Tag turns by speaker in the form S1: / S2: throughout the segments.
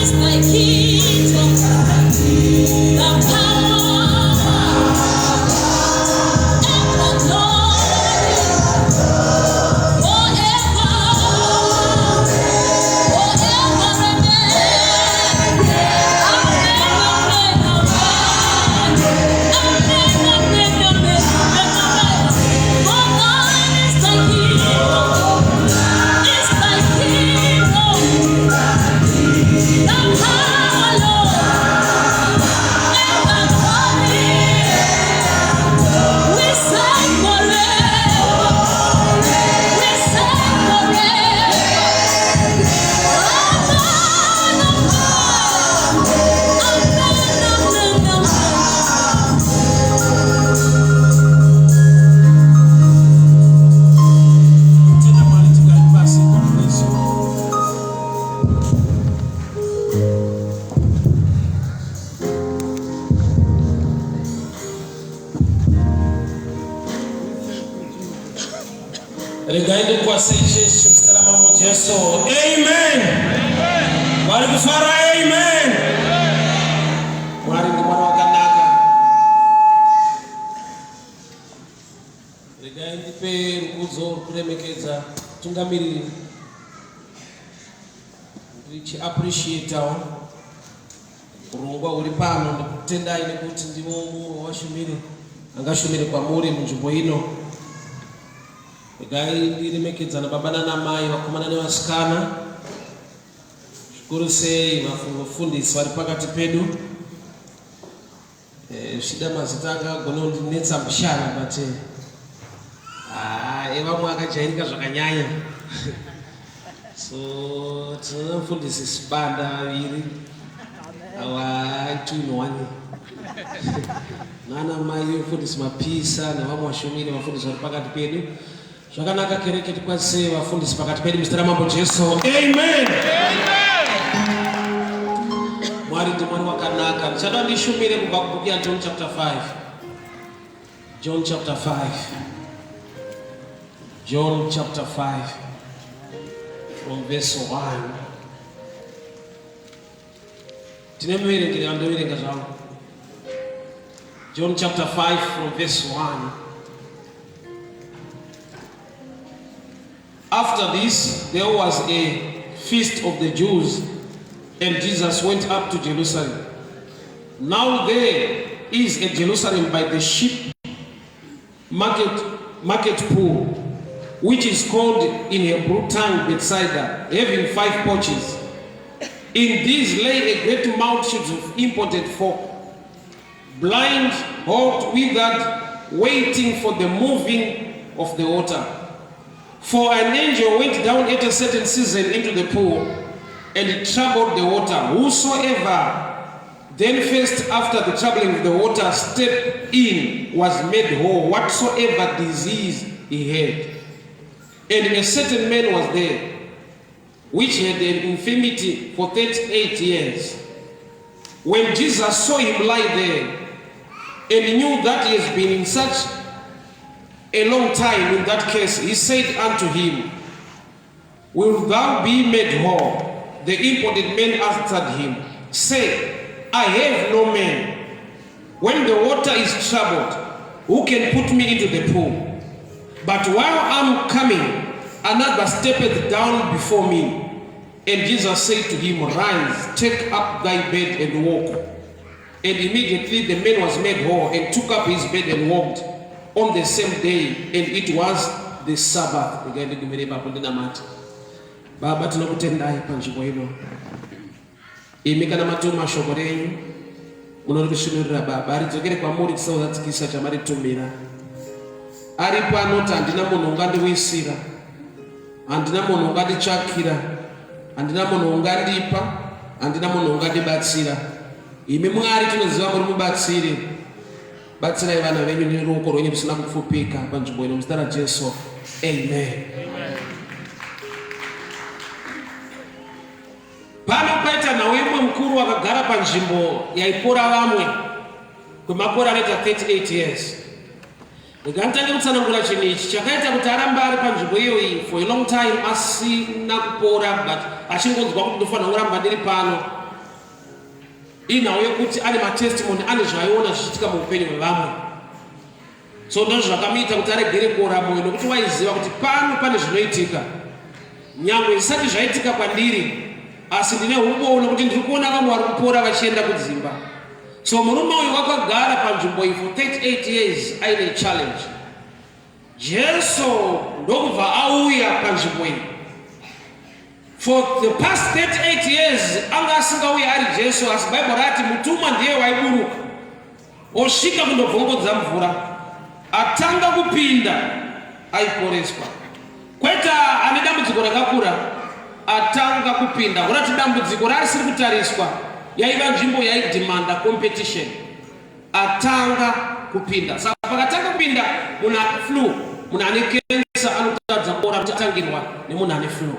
S1: is thy kingdom, the power and the glory forever, forever and ever. Amen, amen, amen. Amen, amen, amen, amen. For thine is thy kingdom, is thy kingdom, the power, Lord, and the glory. We say forever, we say forever. Amen, amen, amen, amen.
S2: Tenda Mwari tigare pasi. God bless you. Regai ndikwazise chechi muzita raMambo Jesu. Amen. Vari kufara amen. Mwari ndi Mwari wakanaka. Regai ndipe rukudzo rwekuremekedza tungamiriri ndichiappreciatawo urongwa huri pano ndikutendai nekuti ndivo mumwe wavashumiri angashumire kwamuri munzvimbo ino. Regai ndiremekedzana baba nanamai, vakomana nevasikana, zvikuru sei vafundisi vari pakati pedu. Zvichida mazita angagona kundinetsa mushana, but evamwe akajairika zvakanyanya. So tinoda mufundisi Sibanda vaviri awa two in one, nana mai mufundisi Mapisa nevamwe vashumiri vafundisi vari pakati pedu. Zvakanaka, kereke, tikwazise vafundisi pakati pedu muzita raMambo Jesu. Amen. Mwari ndi Mwari wakanaka. Ndichada ndishumire kubva kubhuku yaJohn chapter 5. John chapter 5, John chapter 5 from verse 1. Tine muverengeri vandoverenga zvavo. John chapter 5 from verse 1. After this, there was a feast of the Jews, and Jesus went up to Jerusalem. Now there is at Jerusalem by the sheep market pool, which is called in Hebrew tongue Bethsaida, having five porches. In these lay a great multitude of impotent folk, blind, halt, withered, waiting for the moving of the water. For an angel went down at a certain season into the pool and troubled the water. Whosoever then first after the troubling of the water stepped in was made whole, whatsoever disease he had. And a certain man was there, which had an infirmity for 38 years. When Jesus saw him lie there and knew that he has been in such a long time in that case, he said unto him, "Wilt thou be made whole?" The impotent man answered him, "Say, I have no man, when the water is troubled, who can put me into the pool? But while I'm coming, another steppeth down before me." And Jesus said to him, "Rise, take up thy bed and walk." And immediately the man was made whole and took up his bed and walked on the same day, and it was the Sabbath. Regai ndigumire ipapo ndinamate. Baba, tinokutendai panzvimbo ino. Imi kana matuma shoko renyu munorikusvinurira Baba, ridzokere kwamuri tisazadzikisa chamaritumira. Aripo anoti, "Handina munhu ungandiwisira, handina munhu unganditsvakira, handina munhu ungandipa, handina munhu ungandibatsira." Imi Mwari tinoziva muri mubatsiri. Batsirai vana venyu neruoko rwenyu rusina kupfupika panzvimbo ino muzita raJesu. Amen. Pano paita nhau yemumwe mukuru akagara panzvimbo yaipora vamwe kwemakore anoita 38 years. Rega nditange kutsanangura chinhu ichi chakaita kuti arambe ari panzvimbo iyoyi for a long time asina kupora, but achingonzwa kuti ndofanira kuramba ndiri pano. Inhau yekuti ane matestimony, ane zvaaiona zvichiitika muupenyu hwevamwe. So ndozvo zvakamuita kuti aregere kuora mwoyo, nokuti waiziva kuti pano pane zvinoitika, nyangwe zvisati zvaitika kwandiri, asi ndine umbowo nokuti ndiri kuona vamwe vari kupora vachienda kudzimba. So murume uyu wakagara panzvimbo iyi for 38 years aine challenge. Jesu ndokubva auya panzvimbo iyi. For the past 38 years anga asingauye ari Jesu, asi Bible rati mutumwa ndiye waiburuka osvika kundobvongodza mvura, atanga kupinda aiporeswa. Kwete ane dambudziko rakakura, atanga kupinda kurati dambudziko raasiri kutariswa yaiva nzvimbo yaidhimanda competition. Atanga kupinda, saka pakatanga kupinda munhu ane flu, munhu ane cancer anotadza kuora kuti atangirwa nemunhu ane flu.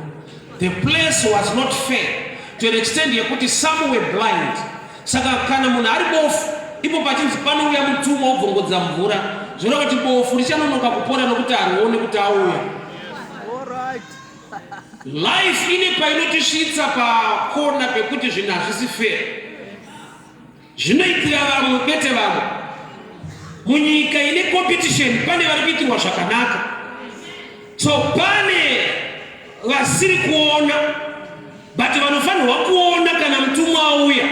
S2: The place was not fair to an extent yekuti some were blind. Saka kana munhu ari bofu, ipo pachinzi panouya mutumwa wobvongodza mvura, zvoreva kuti bofu richanonoka kupora nokuti harione kuti auya. Life ine painotisvitsa pakona pekuti zvinhu hazvisi fair. Zvinoitira vamwe kwete vamwe. Munyika ine competition pane vari kuitirwa zvakanaka, so pane vasiri kuona, but vanofanirwa kuona kana mutumwa auya.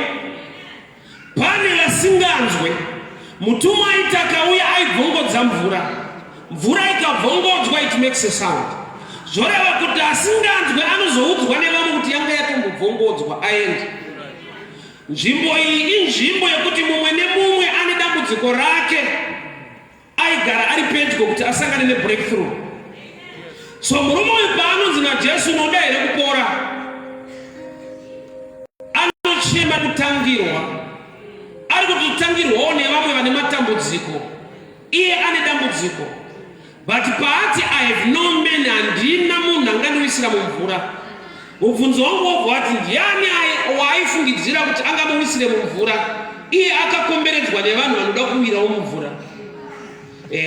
S2: Pane vasinganzwe. Mutumwa aiti akauya aibvongodza mvura, mvura ikabvongodzwa it makes a sound, zvoreva kuti asinganzwe anozoudzwa nevamwe kuti yanga yatombobvongodzwa, aende. Nzvimbo iyi inzvimbo yekuti mumwe nemumwe ane dambudziko rake aigara ari pedyo kuti asangane nebreakthrough. So murume uyu paanonzi naJesu, unoda here kupora? Anochema kutangirwa, ari kutotangirwawo nevamwe vane matambudziko. Iye ane dambudziko, but paati "I have no man", handina munhu angandiwisira mumvura, mubvunzo wangu wobva wati, ndiani waaifungidzira kuti angamuwisire mumvura, iye akakomberedzwa nevanhu vanoda kuwirawo mumvura?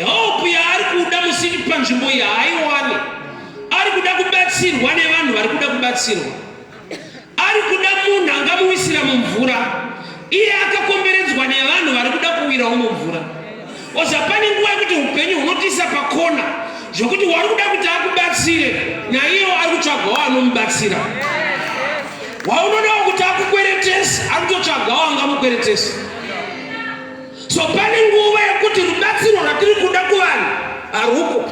S2: Hope yaari kuda musiri panzvimbo iyi haaiwane. Ari kuda kubatsirwa nevanhu vari kuda kubatsirwa. Ari kuda munhu angamuwisira mumvura, iye akakomberedzwa nevanhu vari kuda kuwirawo mumvura. Oza pane nguva yekuti upenyu hunotiisa pakona zvokuti wari kuda kuti akubatsire naiyewo ari kutsvagawo anomubatsira. Waunodawo kuti akukweretese ari kutotsvagawo angamukweretese. So pane nguva yekuti rubatsiro rwatiri kuda kuvanhu haruko.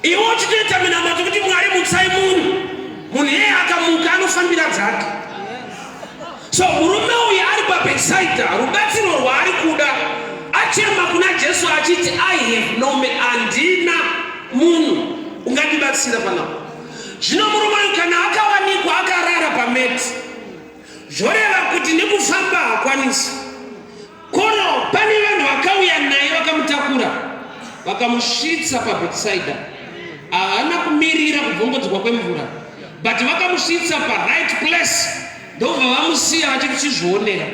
S2: Iwe uchitoita minamato kuti, "Mwari, mutsai munhu." Munhu iyeye akamuka anofambira dzake. So murume uyu ari paBetsaida, rubatsiro rwaari kuda, achema kuna Jesu achiti, "I have no man", handina munhu ungandibatsira panapa. Zvino murume uyu kana akawanikwa akarara pameti, zvoreva kuti nekufamba hakwanisi. Koro pane vanhu vakauya naye, vakamutakura, vakamusvitsa paBetsaida. Haana kumirira kubvongodzwa kwemvura, but vakamusvitsa paright place, ndobva vamusiya vachiti, "Chizvionera."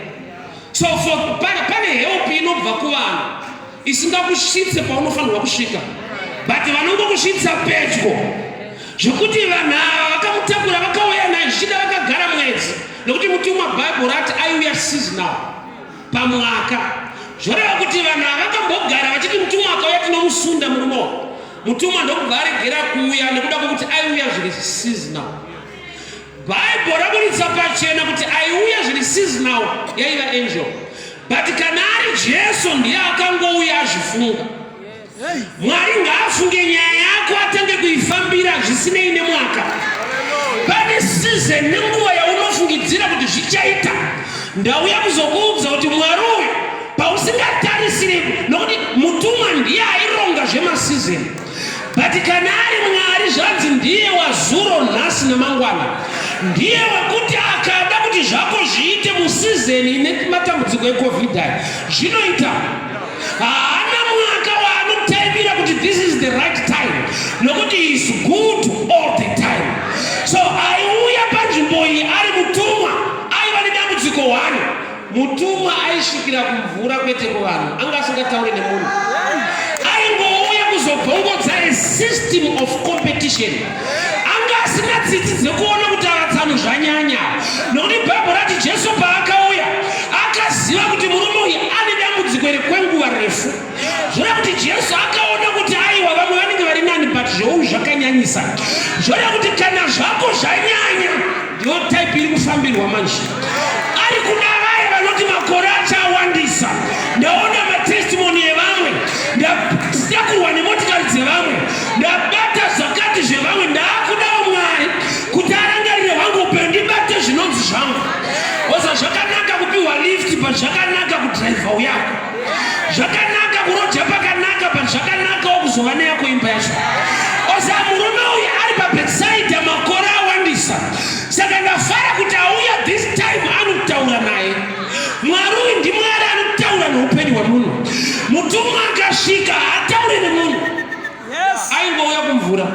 S2: So for pane help inobva kuvanhu isingakusvitse paunofanirwa kusvika, but vanongokusvitsa pedyo, zvekuti vanhu ava vakamutakura, vakauya naye, zvichida vakagara mwedzi, nokuti mutumwa, Bhaibheri rati aiuya seasonal, pamwaka. Zvoreva kuti vanhu ava vakambogara vachiti, "Mutumwa akauya tinomusunda murume uyu." Mutumwa ndokubva aregera kuuya nekuda kwekuti aiuya zviri seasonal. Bhaibheri raburitsa pachena kuti aiuya zviri seasonal yaiva angel, but kana ari Jesu, ndiye akangouya azvifunga. Mwari ngaafunge nyaya yako, atange kuifambira zvisinei nemwaka. Pane season nenguva yaunofungidzira kuti zvichaita. Ndauya kuzokuudza kuti Mwari uyu pausingatarisiri, nokuti mutumwa ndiye aironga zvemaseason, but kana ari Mwari, zvanzi ndiye wazuro, nhasi namangwana. Ndiye wekuti akada kuti zvako zviite museason ine matambudziko eCovid aya, zvinoita. Haana mwaka waanotaimira kuti this is the right time, nokuti is good all the time. So aiuya panzvimbo iyi ari mutumwa aiva nedambudziko 1. Mutumwa aisvikira kumvura, kwete kuvanhu. Anga asingatauri nemunhu, aingouya kuzobvongodza a system of competition. Anga asina tsitsi dzekuona kuti avatsano zvanyanya, nokuti Bhaibheri rati Jesu paakauya zvakanyanyisa. Zvoreva kuti kana zvako zvanyanya, ndiyo type iri kufambirwa manje. Ari kuda vaya vanoti makore achawandisa. Ndaona matestimony evamwe, ndakurwa nemotikari dzevamwe, ndabata zvakati zvevamwe, ndaakudawo Mwari kuti arangarire hwangu upenyu, ndibate zvinonzi zvangu. Oza zvakanaka kupiwa lift, but zvakanaka kudhiraivha uyako. Zvakanaka kuroja pakanaka, but zvakanakawo kuzova neyako imba yacho. Oza murume uyu ari paBethsaida makore awandisa, saka ndafara kuti auya this time anotaura naye. Mwari uyu ndiMwari anotaura neupenyu hwemunhu. Mutumwa akasvika haataure nemunhu, aingouya kumvura.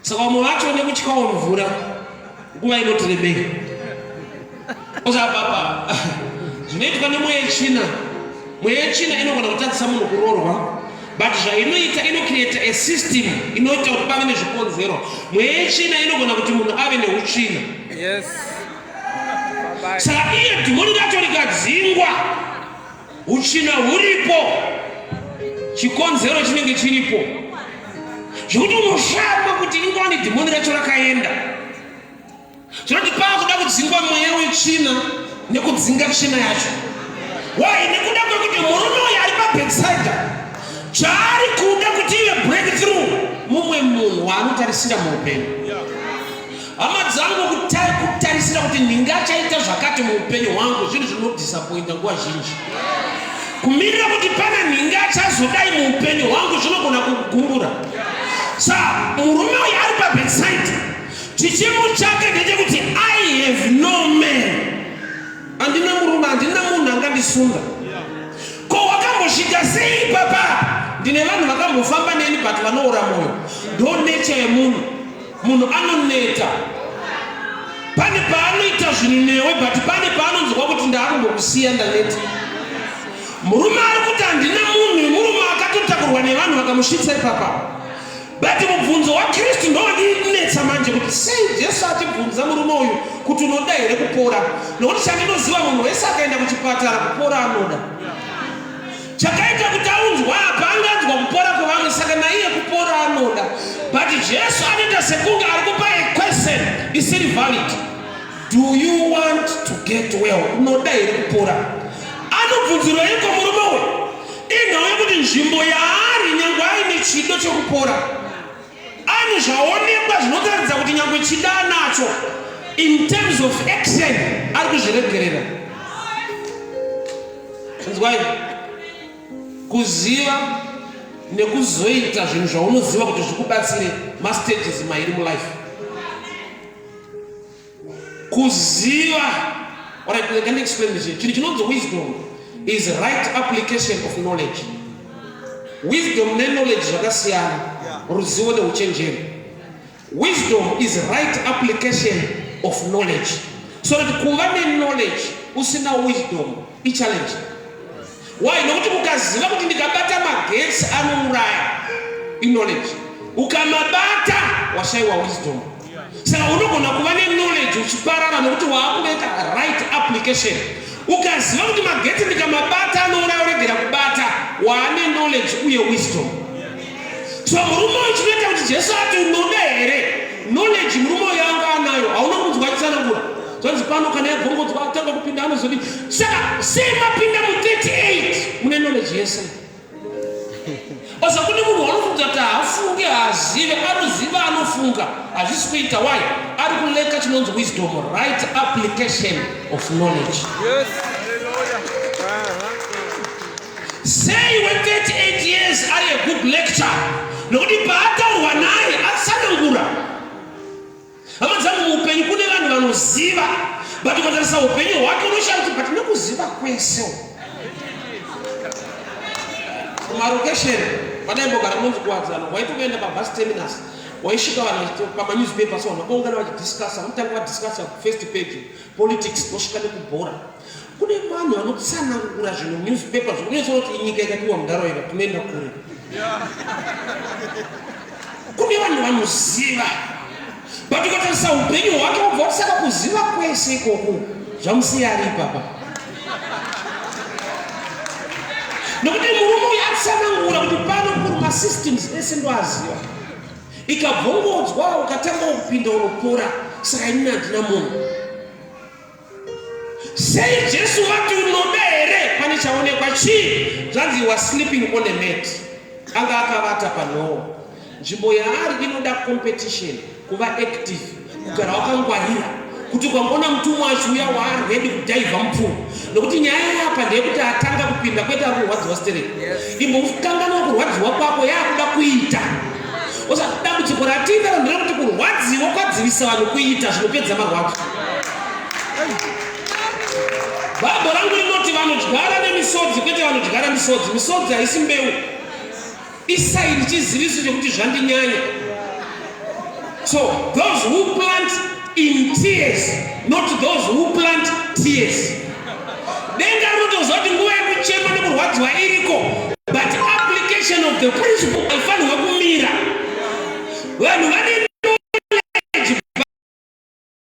S2: Saka vamwe vacho nekutyawo mvura nguva inoti rebei. Oza baba zvinoitwa nemweya yetsvina. Mweya yetsvina inogona kutadzisa munhu kuroorwa but zvainoita inocreata a system inoita kuti pave nezvikonzero. Mweya yetsvina inogona kuti munhu ave neutsvina.
S3: Yes.
S2: Saka iye dhimoni racho rikadzingwa Hutsvina huripo, chikonzero chinenge chiripo zvekuti unoshama kuti ingwani dhimoni racho rakaenda. Zvinoti paakuda kudzingwa mweya wetsvina nekudzinga tsvina yacho. Why? Nekuda kwekuti murume uyu ari paBethsaida chaari kuda kuti ive breakthrough mumwe munhu waanotarisira muupenyu. Hama dzangu, kutarisira kuti ndingachaita zvakati muupenyu hwangu zvinhu zvinodisappointa nguva zhinji. Kumirira kuti pana nhingi achazodai muupenyu hwangu zvinogona kukugumbura. Sa murume uyu ari paBethsaida, chichemo chake ndechekuti I have no man, handina murume, handina munhu angandisunda. Ko wakambosvika sei ipapa? Ndine vanhu vakambofamba neni but vanoora mwoyo. Ndo nature yemunhu. Munhu anoneta pane paanoita zvinhu newe but pane paanonzwa kuti ndaakumbokusiya ndaneta. Murume ari kuti handina munhu, murume akatotakurwa nevanhu vakamusvitsa ipapa. But mubvunzo waKristu ndowandinetsa manje kuti sei Jesu achibvunza murume uyu kuti unoda here kupora? Nokuti chandinoziva munhu wese akaenda kuchipatara kupora anoda. Chakaita kuti aunzwa apa anga anzwa kupora kwevamwe saka naiye kupora anoda but Jesu anoita sekunge ari kupa a question isiri valid. Do you want to get well? Unoda here kupora? Anobvunzirweiko murume uyu? Inhau yekuti nzvimbo yaari nyangwe aine chido chekupora Ane zvaonekwa zvinotaridza kuti nyangwe chida anacho in terms of action ari kuzviregerera. Inzwai, kuziva nekuzoita zvinhu zvaunoziva kuti zvikubatsire mastages mairi mulife. Kuziva, alright, let me explain this. Chinhu chinonzi wisdom is right application of knowledge. Wisdom neknowledge zvakasiyana, ruzivo neuchenjeri. Wisdom is right application of knowledge. So that kuva neknowledge usina wisdom ichallenge. Why? Nokuti ukaziva kuti ndikabata magetsi anouraya iknowledge, ukamabata washaiwa wisdom. Saka unogona kuva neknowledge uchiparara nokuti waakunoita right application. Ukaziva kuti magetsi ndikamabata anouraya, uregera kubata, waane knowledge uye wisdom. So murume uyu chinoita kuti Jesu ati unoda here knowledge, murume uyu anga anayo, hauna kunzwa achitsanangura zvanzi pano kana yabvongodzwa atanga kupinda anozodii. Saka sei mapinda mu 38 mune knowledge yese? Oza kune munhu wanofunga kuti haafunge, haazive, anoziva, anofunga, hazvisi kuita. Why? Ari kuleka chinonzi wisdom, right application of knowledge.
S3: Yes.
S2: Sei we 38 years ari a good lecture? Nokuti paataurwa naye atsanangura. Hama dzangu, muupenyu kune vanhu vanoziva, but ukatarisa upenyu hwake unoshaya kuti but nekuziva kwese kumarokesheni padaimbogara kunonzi Kuwadzana, waiti ukaenda pabus terminus waisvika vanhu pamanewspaper, so vanhu vakaungana vachidiscussa, vanotanga vadiscussa first page politics, vosvika nekubhora. Kune vanhu vanotsanangura zvinhu newspaper zvokunetsa kuti nyika ikadiwa mudaro ika tinoenda kure. Kune vanhu vanoziva, but ukatarisa upenyu hwake wobva wati saka kuziva kwese ikoku zvamusiya ari ipapa, nokuti murume uyu atsanangura kuti pano kuri masystems ese ndoaziva. Ikabvongodzwa ukatanga kupinda unopora. Saka inini handina munhu. Sei Jesu vati unoda here? Pane chaonekwa chii? Zvanzi he was sleeping on a mat. Anga akavata panhowo. Nzvimbo yaari inoda competition, kuva active, kugara wakangwarira kuti ukangoona mutumwa achiuya waaredi kudhaivha mupfuru nokuti nyaya yapa ndeyekuti atanga kupinda kwete ari kurwadziwa stereki. Imbokanganwa kurwadziwa kwako yaakuda kuita. Osa dambudziko ratiinaro nderekuti kurwadziwa kwadzivisa vanhu kuita zvinopedza marwadzo. Bhaibheri rangu rinoti vanodyara nemisodzi kwete vanodyara misodzi. Misodzi haisi mbeu. Isaini chiziviso chekuti zvandinyanya. So those who plant in tears, not those who plant tears. Denga rinotoziva kuti nguva yekuchema nekurwadziwa iriko, but application of the principle haifanirwe kumira. Vanhu vane knowledge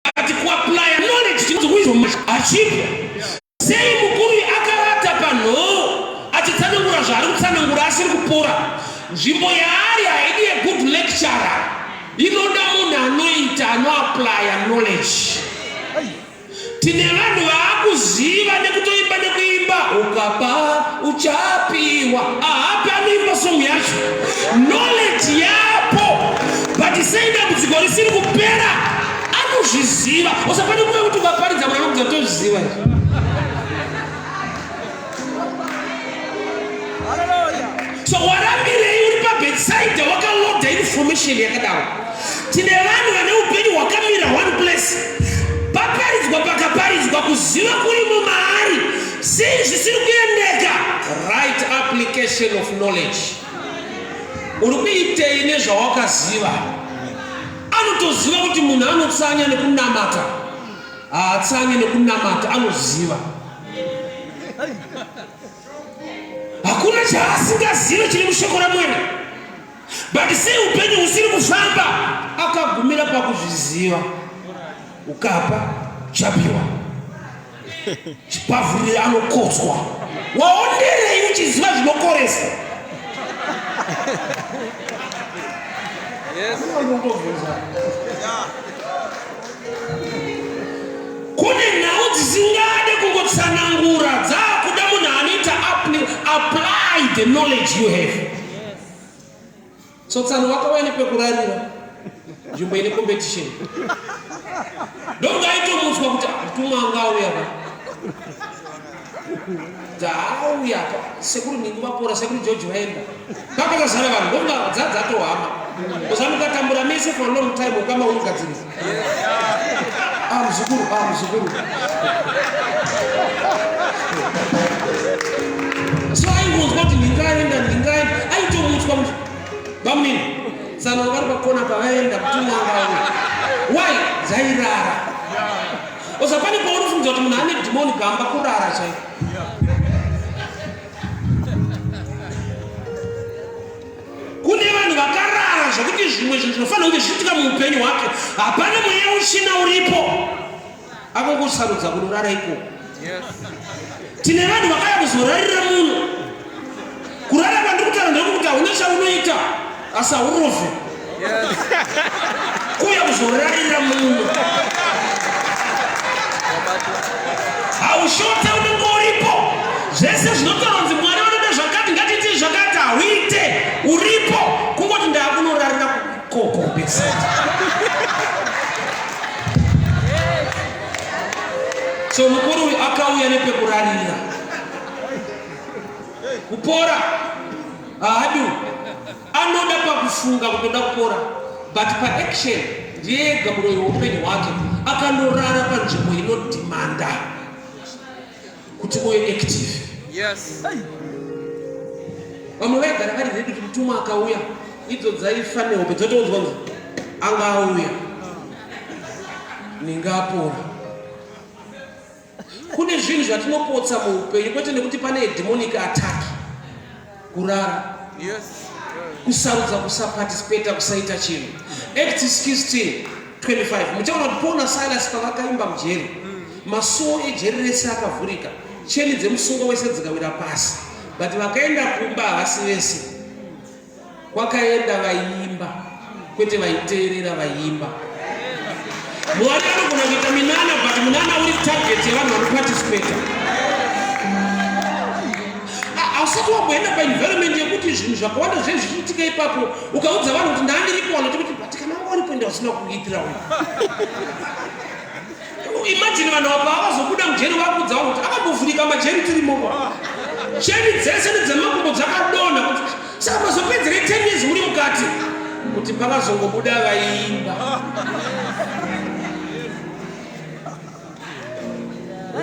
S2: but kuaplya knowledge chinonzi wisdom hachipo. Sei mukuru akavata panhoo achitsanangura zvaari kutsanangura asiri kupora? Nzvimbo yaari haidi a good lecturer, inoda munhu anoita anoaplya knowledge. Tine vanhu vaakuziva nekutoimba nekuimba ukapa uchapiwa. Ahapi anoimba song yacho. Knowledge yapo but sei dambudziko risiri kupera? Anozviziva. Usapane kuve kuti ukaparidza munhu anokudza tozviziva izvi. So warambirei uri paBethsaida wakaloda information yakadaro? Tine vanhu vane upenyu hwakamira one place. Paparidzwa pakaparidzwa kuziva kurimo maari. Sei zvisiri kuendeka? Right application of knowledge. Uri kuitei nezvawakaziva? Anotoziva kuti munhu anotsanya nekunamata. Haatsanye nekunamata, anoziva. Hakuna chaasingazive chiri mushoko raMwari. But sei upenyu husiri kufamba? Akagumira pakuzviziva. Ukapa uchapiwa. Chipavhurire anokotswa. Waonderei uchiziva zvinokoresa?
S3: Yes.
S2: Kune nhau dzisingade kungotsanangura dzakuda munhu anoita apply the knowledge you have. So tsano wakauya nepekurarira nzvimbo ine competition. Ndokunge aitomutswa kuti mutumwa anga auya pa. Dzauya pa sekuru Ningu vapora sekuru George vaenda. Pakazara vanhu ndokunge dzadzatohama. Uza mukatambura mese for a long time ukama unogadzirisa. Ah muzukuru, ah muzukuru. So aingonzwa kuti ndingaenda ndingaenda aitomutswa kuti bamunini tsano vari pakona pavaenda mutumwa anga auya. Why? Dzairara. Oza pane paunofungidzwa kuti munhu ane dhimoni gamba kurara chaiko. Kune vanhu vakarara zvekuti zvimwe zvinhu zvinofanira kunge zvichiitika muupenyu hwake hapana mweya uchina uripo akangosarudza kunorara ikoko. Tine vanhu vakaya kuzorarira muno. Kurara kwandiri kutaura ndekuti hauna chaunoita asi haurovi. Kuya kuzorarira muno. Haushotse unenge uripo. Zvese zvinotaura kunzi Mwari vanoda zvakati ngatiitei zvakati hauite. Uripo kungoti ndakunorarira koko Bethsaida. So mukuru uyu akauya nepekurarira. Kupora haadi anoda pakufunga kutoda kupora but paaction ndiye ega muroyi weupenyu hwake akanorara panzvimbo inodhimanda kuti uve active.
S3: Yes.
S2: Vamwe vaigara vari ready kuti mutumwa akauya idzo dzaifa nehope dzotounzwa kunzi anga auya ninga apora. Kune zvinhu zvatinopotsa muupenyu kwete nekuti pane demonic attack. Kurara.
S3: Yes.
S2: Kusarudza kusaparticipata kusaita chinhu. Acts 16:25. Muchaona kuti Paul naSilas pavakaimba mujeri, masuo ejeri rese akavhurika, cheni dzemusungo wese dzikawira pasi. But vakaenda kumba havasi vese. Kwakaenda vaiimba. kwete vaiteerera vaiimba. Mwari anogona kuita minana but munana uri target yevanhu vanoparticipata. Hausati wamboenda paenvironment yekuti zvinhu zvakawanda zve zvichiitika ipapo ukaudza vanhu kuti ndandiripo vanoti kuti but kana wanga uripo enda usina kuitira uyu. Imagine vanhu apa vakazobuda mujeri vakuudza vanhu kuti akambovhurika majeri tirimo pa. Cheni dzese nedzemakumbo dzakadonha kuti saka mazopedzerei 10 years muri mukati kuti pakazongobuda vaiimba.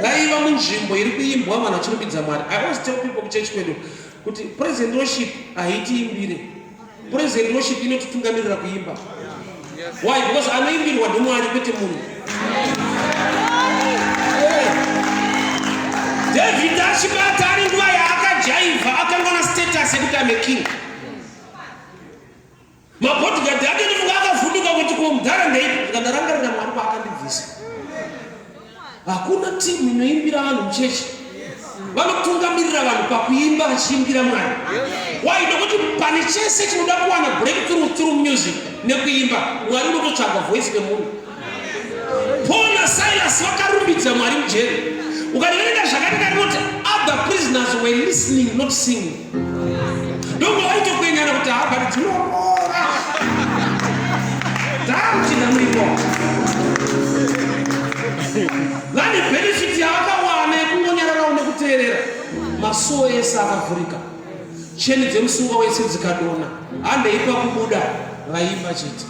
S2: Vaiva munzvimbo iri kuimbwa vanhu vachirumbidza Mwari. I always tell people kuchechi kwedu kuti praise and worship haitiimbire. Praise and worship inotitungamirira kuimba. Why? Because anoimbirwa ndiMwari kwete munhu. David achibata ari nguva yaakajaivha akangana status yekuti I'm a king. Mabodyguard ake ndifunga akavhunduka kuti ko mudhara ndeipi ndikandarangarira Mwari kwaakandibvisa. Hakuna timu inoimbira vanhu muchechi. Vanotungamirira vanhu pakuimba vachiimbira Mwari. Why? Nokuti pane chese chinoda kuwana breakthrough through music nekuimba, Mwari unototsvaga voice remunhu. Paul naSilas vakarumbidza Mwari mujeri. Ukariverenga zvakanaka rinoti other prisoners were listening not singing. Ndongo vaitokwenyana kuti haa but dzinorora. Takuchinda muripo. Vane benefit yavakawana yekungonyararawo nekuteerera. Masuo ese akavhurika. Cheni dzemusungwa wese dzikadona. Handei pakubuda vaimba chete.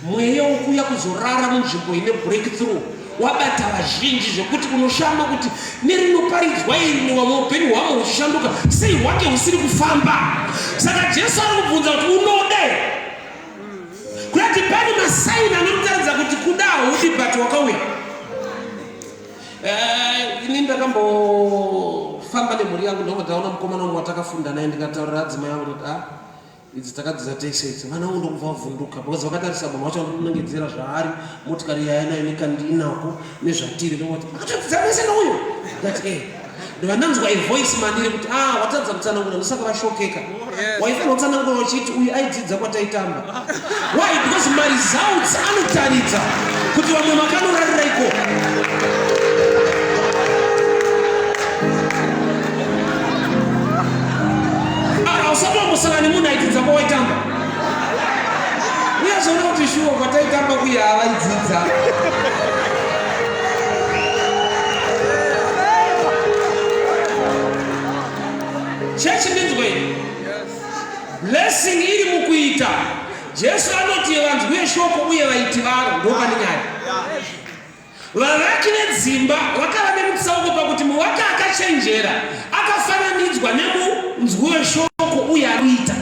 S2: Mweya wokuuya kuzorara munzvimbo ine breakthrough wabata vazhinji zvekuti unoshama kuti nerinoparidzwa iri newamwe upenyu hwamwe huchishanduka sei hwake husiri kufamba. Saka Jesu ari kubvunza kuti unoda here? Kurati pane masaini anotaridza kuti kuda haudi but wakauya. Eh, ini ndakambofamba nemhuri yangu ndobva ndaona mukomana umwe watakafunda naye ndikataurira adzimai angu kuti ah idzi takadzidza tese idzi vana vangu ndokubva vavhunduka because vakatarisa munhu wacho anonongedzera zvaari motikari yaanayo nekandiinako nezvatiri ndovati akatodzidza mese nouyo ndati e eh. ndobva ndanzwa a voice mandiri kuti ah watadza kutsanangura ndosaka vashokeka waifanira kutsanangura uchiti uyu aidzidza kwataitamba why because maresults anotaridza kuti vamwe makanorarira ikoko Hausati wambosangana nemunhu aidzidza kwawaitamba. Uyazoona kuti shuwa kwataitamba kuya vaidzidza. Chechi ndinzwe. Blessing iri mukuita. Jesu anoti vanzwi veshoko uye vaiti varo ndopane nyaya. Vavaki vedzimba vakava nemutsauko pakuti muvaki akachenjera akafananidzwa nemunzwi weshoko uye anoita.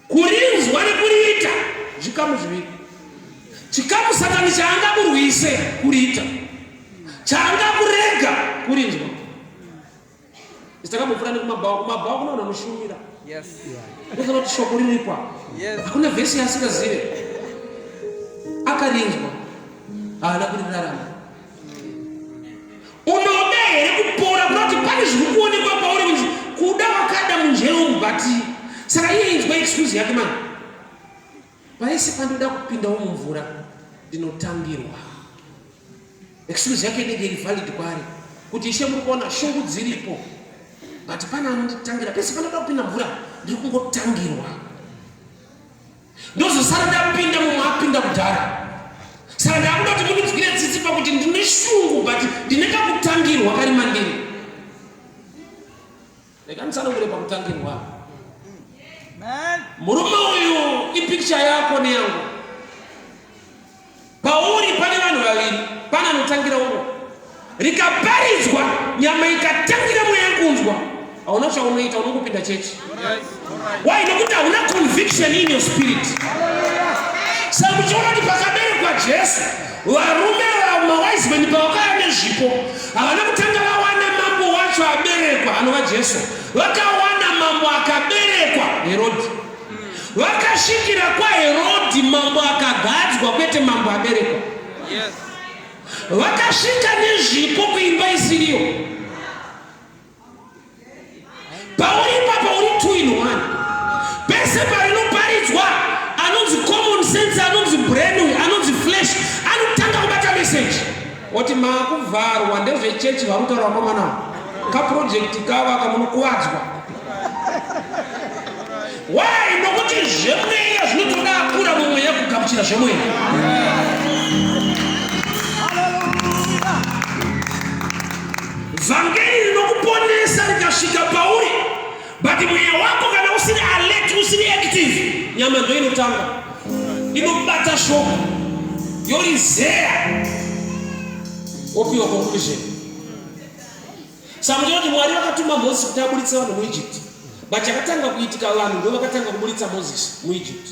S2: Kurinzwa nekuriita zvikamu zviviri. Chikamu Satani chaangakurwise kuriita, chaangakurega kurinzwa. Takambopfuura nekumabhawa, kumabhawa kuna vanhu vanoshumira.
S3: Yes.
S2: Unoziva kuti shoko riripo apa.
S3: Yes.
S2: Hakuna vhesi yaasingazive. Akarinzwa, haana kurirarama. Unoda here kupora? Kuda kuti pane zviri kuonekwa pauri kunzi kuda wakada munjere umu but saka iye inzwa excuse yake mani. Paese pandoda kupindawo mumvura ndinotangirwa. Excuse yake inenge iri valid kwaari kuti ishe muri kuona shungu dziripo but pane anonditangira pese panoda kupinda mvura ndiri kungotangirwa ndozosara ndapinda mumwe apinda kudhara saka ndakuda kuti mundinzwire tsitsi pakuti ndine shungu but ndine kakutangirwa kari mandiri. Rega nditsanangure pakutangirwa. Murume uyu ipicture yako neyangu. Pauri pane vanhu vaviri, pane anotangira umwe. Rikaparidzwa nyama ikatangira mweya kunzwa, hauna chaunoita, unongopinda chechi. Why? Nokuti hauna conviction in your spirit. Saka muchiona kuti pakaberekwa Jesu, varume mawise men pavakauya nezvipo, havana kutanga vawana mambo wacho aberekwa anova Jesu. Vakawana mambo akaberekwa Herodhi. Vakasvikira kwaHerodhi mambo akagadzwa kwete mambo aberekwa.
S3: Yes.
S2: Vakasvika nezvipo kuimba isiriyo. Pauri ipapa Oti maakuvharwa ndezvechechi vari kutaura vakomana kaprojekti kavo aka munokuvadzwa. Why? Nokuti zvemweya zvinotoda akura mumweya kugamuchira zvemweya. Vhangeri rinokuponesa rikasvika pauri but mweya wako kana usiri alert usiri active nyama ndo inotanga inobata shoko yorizeya wopiwa conclusion saka muchiona kuti mwari vakatuma mozisi kuti aburitse vanhu muegypt but chakatanga kuitika vanhu ndo vakatanga kuburitsa mozisi muegypt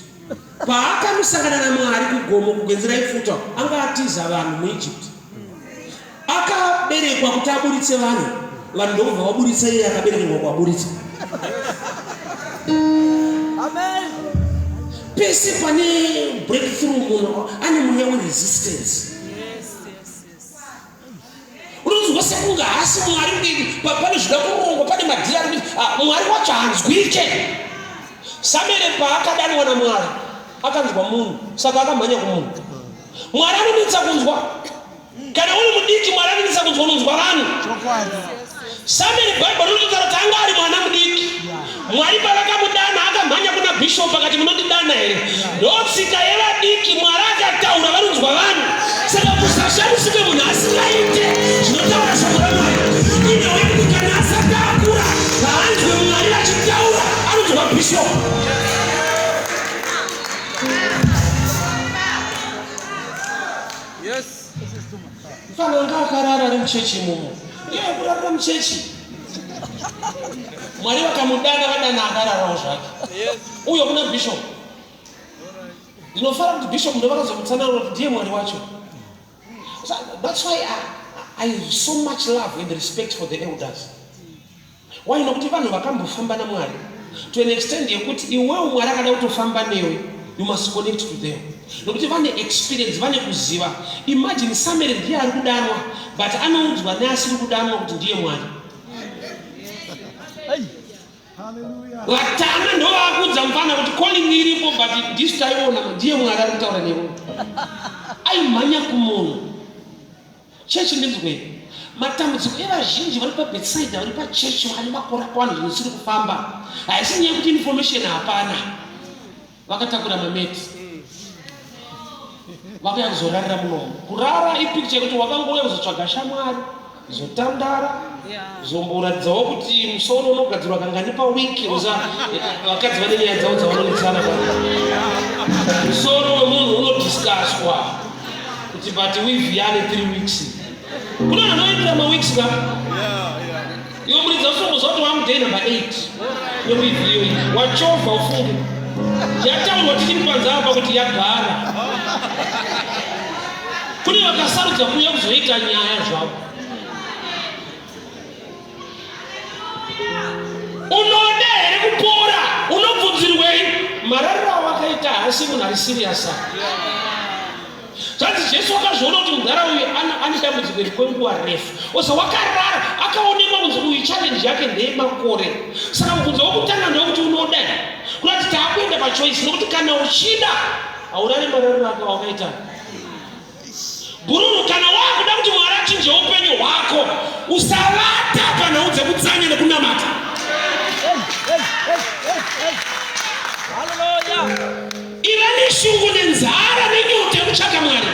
S2: paakanosangana namwari kugomo kugwenzi raipfuta anga atiza vanhu muegypt Akaberekwa kuti aburitse vanhu, vanhu ndokubva vaburitsa iye akaberekerwa kuvaburitsa.
S3: Amen.
S2: Pese pane breakthrough munhu ane mweya weresistance. Unonzwa sekunge haasi Mwari kudini, pane zvida kurongwa, pane madhiri ari ah, Mwari wacho haanzwike. Samueri paakadanwa naMwari akanzwa munhu, saka akamhanya kumunhu. Mwari anonetsa kunzwa. Kana uri mudiki Mwari anonetsa kunzwa unonzwa vanhu. Samuel Bible rinotaura kuti anga ari mwana mudiki. Mwari pavakamudana akamhanya kuna bishop akati munondidana here? Ndotsika yevadiki Mwari akataura vanonzwa vanhu. Saka kusashamisike munhu asingaite zvinotaura shoko raMwari. Inhau yekuti kana asati akura haanzwe Mwari vachitaura anonzwa bishop.
S3: Yes.
S2: Mfana anga akarara ari muchechi imomo. Iye kurarira muchechi. Mwari vakamudana vadana akararawo zvake.
S3: Yes.
S2: Uyo kuna bishop. Ndinofara kuti bishop ndo vakazomutsanangura kuti ndiye Mwari wacho. So that's why I have so much love and respect for the elders. Why? Nokuti vanhu vakambofamba naMwari to an extent yekuti iwewo Mwari akada kutofamba newe you must connect to them nokuti vane experience vane kuziva. Imagine Samuel ndiye ari kudanwa but anoudzwa neasiri kudanwa kuti ndiye Mwari. Vatana ndovakuudza mufana kuti calling iripo but ndisu taiona ndiye Mwari ari kutaura newe. Aimhanya kumunhu. Chechi ndinzwei. Matambudziko evazhinji vari paBethsaida vari pachechi vane makore akawanda zvinhu zvisiri kufamba. Haisi nyaya yekuti information hapana. Vakatakura mameti. Vakauya kuzorarira munomu. Kurara ipicture yekuti wakangouya kuzotsvaga shamwari, kuzotandara, kuzomboratidzawo kuti musoro unogadzirwa kangani pawiki. Uza vakadzi vane nyaya dzavo dzavanonetsana pa. Musoro wemunhu unodiscusswa. Kuti but weave yane 3 weeks. Kuna vanhu vanoitira ma weeks ka? Iwe muridzi ufunge kuti wamu day number 8. Yeweave iyoyi. Wachovha ufunge. Yataurwa tichiri panze apa kuti yagara. Kune vakasarudza kuuya kuzoita nyaya zvavo. Unoda here kupora? Unobvunzirwei? Marariro awakaita haasi munhu ari serious. Zvanzi Jesu akazviona kuti mudhara uyu ane dambudziko iri kwenguva refu. Osa wakarara akaonekwa kunzi uyu challenge yake ndeyemakore. Saka mubvunzo wekutanga ndewekuti unoda here? Kurati taakuenda pachoice nokuti kana uchida haurari marariro ako awakaita. Bhururu, kana wakuda kuti Mwari achinje upenyu hwako, usavata panhau dzekutsanya nekunamata. Iva neshungu nenzara nenyota yekutsvaka Mwari.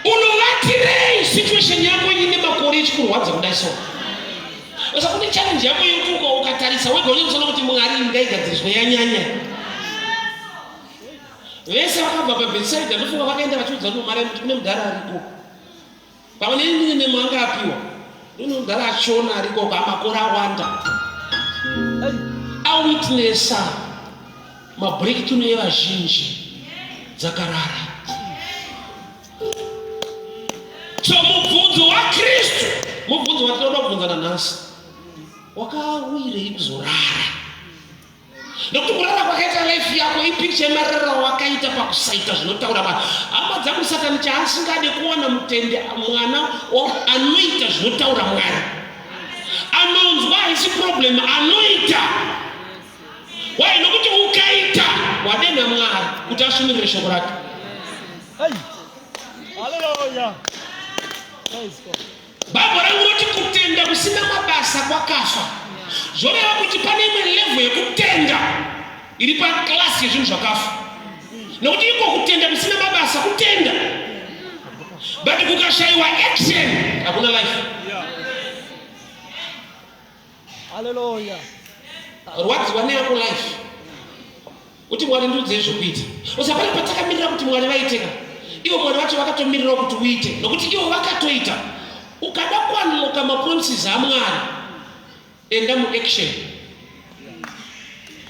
S2: Unovatirei situation yako ine makore ichikurwadza kudai so? Saka kune challenge yako yekuti ukatarisa wega unenge kuti Mwari ngaigadziriswe yanyanya. Vese vakabva paBhetsaida ndofunga vakaenda vachiudza kuti mari kuti kune mudhara ariko. Pamwe neni nemo anga apiwa. Ndino mudhara achona ariko kwa makore awanda. Awitnessa mabreakthrough evazhinji dzakarara. So mubvunzo waKristu, mubvunzo watinoda kubvunzana nhasi, wakawirei kuzorara? Nokuti kurara kwakaita life yako ipicture yemarariro awakaita pakusaita zvinotaura Mwari. Hama dzangu, Satani chaasingade kuwana mutende mwana anoita zvinotaura Mwari. Anonzwa haisi problem, anoita. Why? Nokuti ukaita wadenha Mwari kuti asvumirire shoko rake.
S3: Hallelujah.
S2: Bhaibheri rangu roti kutenda kusina mabasa kwakafa. Zvoreva kuti pane imwe level yekutenda iri paklasi yezvinhu zvakafa. Nokuti iko kutenda kusina mabasa kutenda, but kukashayiwa action hakuna life.
S3: Hallelujah.
S2: Rwadziwa neyako life. Kuti Mwari ndiudzei zvekuita. Usapane patakamirira kuti Mwari vaiteka. Ivo Mwari vacho vakatomirirawo kuti uite. Nokuti ivo vakatoita. Ukada kuunlocka mapromises aMwari, enda muaction.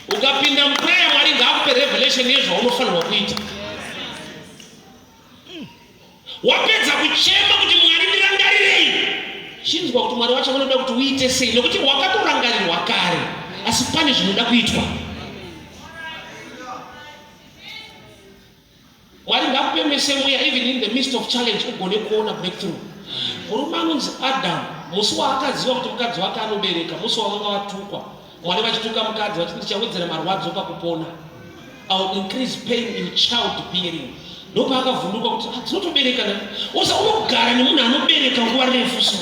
S2: Ukapinda muprayer Mwari ngaakupe revelation yezvaunofanirwa kuita. Wapedza kuchema kuti Mwari ndirangarirei, chinzwa kuti Mwari wacho vanoda kuti uite sei, nokuti wakatorangarirwa kare, asi pane zvinoda kuitwa. Mwari ngakupe mese mweya even in the midst of challenge ugone kuona breakthrough. Murume anonzi Adam musi waakaziva kuti mukadzi wake anobereka, musi wavanga vatukwa, Mwari vachituka mukadzi vachiti ndichawedzera marwadzo pakupona. I will increase pain in child bearing. Ndopaakavhunduka kuti ah, dzinotobereka na usa unogara nemunhu anobereka nguva refu so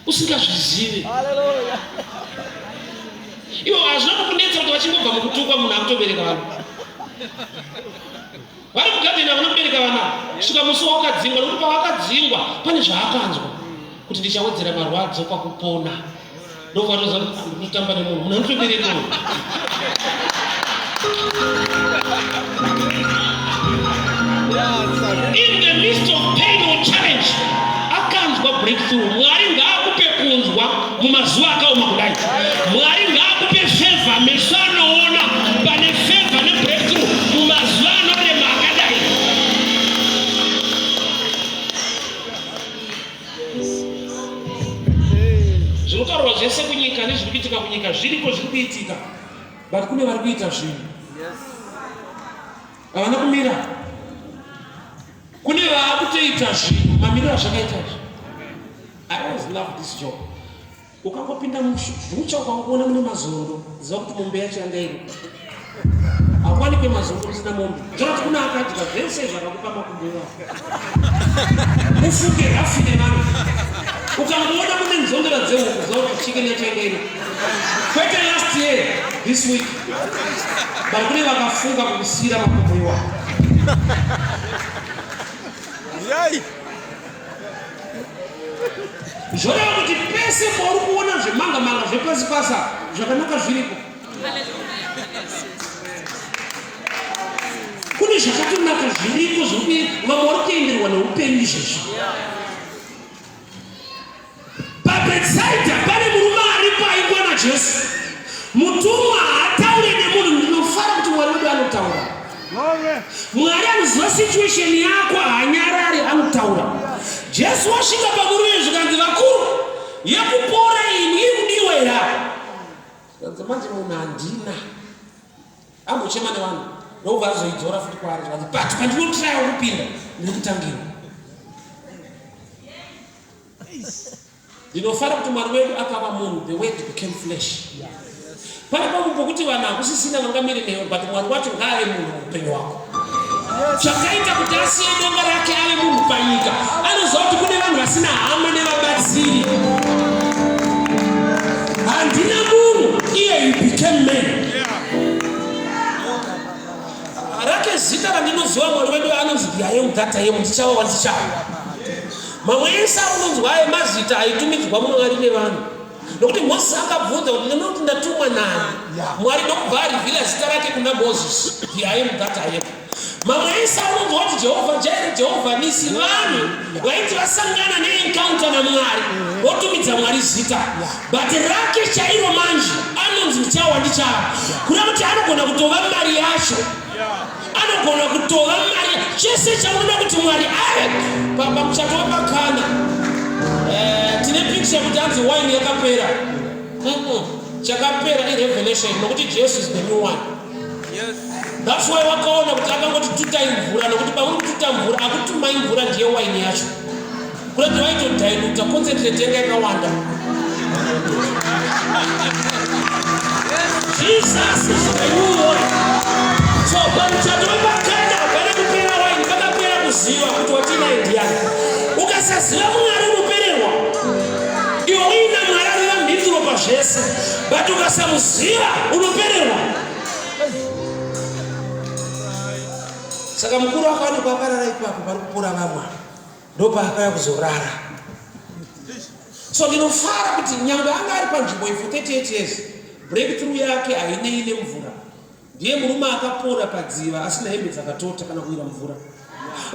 S2: usingazvizivi. Iwo hazvina kukunetsa kuti vachingobva mukutukwa munhu akutobereka vanhu. Vari kugadheni havana kubereka vana kusvika musi wawakadzingwa nokuti pawakadzingwa pane zvaakanzwa kuti ndichawedzera marwadzo pakupona. Ndovatoza kutamba nemunhu munhu anotobereka uyu. In the midst of pain or challenge akanzwa breakthrough. Mwari ngaakupe kunzwa mumazuva akaoma kudai. Mwari ngaakupe favor, meso anoona pane favor nebreakthrough mumazuva anorema akadai. Zvinotaurwa zvese kunyika nezviri kuitika kunyika zviriko zviri kuitika, but kune vari kuita zvinhu havana kumira. Kune vaakutoita zvinhu mamiriro azvakaita izvi. I always love this job. Ukangopinda mucha ukangoona mune mazondo, ziva kuti mombe yacho yanga iri. Hakuwanikwe mazondo musina mombe. Zvoreva kuti kuna akadya zvese zvakakupa makumbo iwayo. Mufunge rafu nevanhu. Ukangoona mune nzondora dzehuku, ziva kuti chicken yacho yanga iri. Kwete last year, this week. But kune vakafunga kukusiyira makumbo iwayo.
S3: Yai.
S2: Zvoreva kuti pese pauri kuona zvemanga manga zvepasi pasi apa zvakanaka zviriko. Kune zvakatonaka zviriko zviri vamwe vari kuenderwa neupenyu izvezvi. PaBethsaida pane murume aripo aingwa naJesu. Mutumwa haataure nemunhu. Ndinofara kuti Mwari wedu anotaura. Mwari anoziva situation yako, haanyarari, anotaura. Jesu wasvika pamurume zvikanzi, vakuru, yekupora ini iri kudiwa here apa? Zvikanzi manje munhu handina. Ambochema nevanhu ndokubva azoidzora futi kwaari zvikanzi but pandinotraya kupinda ndiri kutangirwa. Ndinofara kuti Mwari wedu akava munhu, the word became flesh. Pane pamwe pokuti vanhu hakusisina vangamire newe, but Mwari wacho ngaave munhu muupenyu hwako. Chakaita kuti asiye denga rake ave munhu panyika, anoziva kuti kune vanhu vasina hama nevabatsiri. Handina munhu, iye he became man. Rake zita randinoziva Mwari wedu anonzi the I am that I am, ndichava wandichava. Mamwe ese aunonzwa ayo mazita aitumidzwa Mwari nevanhu. Nokuti Mozisi akabvunza kuti ndinoti ndatumwa nani? Mwari ndokubva arivhila zita rake kuna Mozisi, the I am that I am. Mamwe ese aunonzwa kuti Jehovha Jaire, Jehovha Nisi, vanhu vaiti vasangana neencounter naMwari votumidza Mwari zita. But rake chairo manje anonzi ndichawa ndichava. Kureva kuti anogona kutova mari yacho. Anogona kutova mari chese chaunoda kuti Mwari ave. Pamuchato wepakana eh, tine picture kuti anzi wine yakapera. Chakapera irevelation nokuti Jesu is the new one.
S3: Yes.
S2: That's why wakaona kuti akangoti tutai mvura nokuti pauri kututa mvura akutumai mvura ndiye wine yacho. Kurati vaitodailuta concentrate yanga yakawanda. Jesus is the new wine. So pamuchato wepakana hapana kupera wine, pakapera kuziva kuti watinaye ndiani. Ukasaziva Mwari Ukasaziva unopererwa. Saka mukuru akawanikwa akarara ipapo pari kupora vamwe, ndopaakauya kuzorara. So ndinofara kuti nyangwe anga ari panzvimbo iyi for 38 years, breakthrough yake hainei nemvura. Ndiye murume akapora padziva asina hembe dzakatota kana kuwira mvura.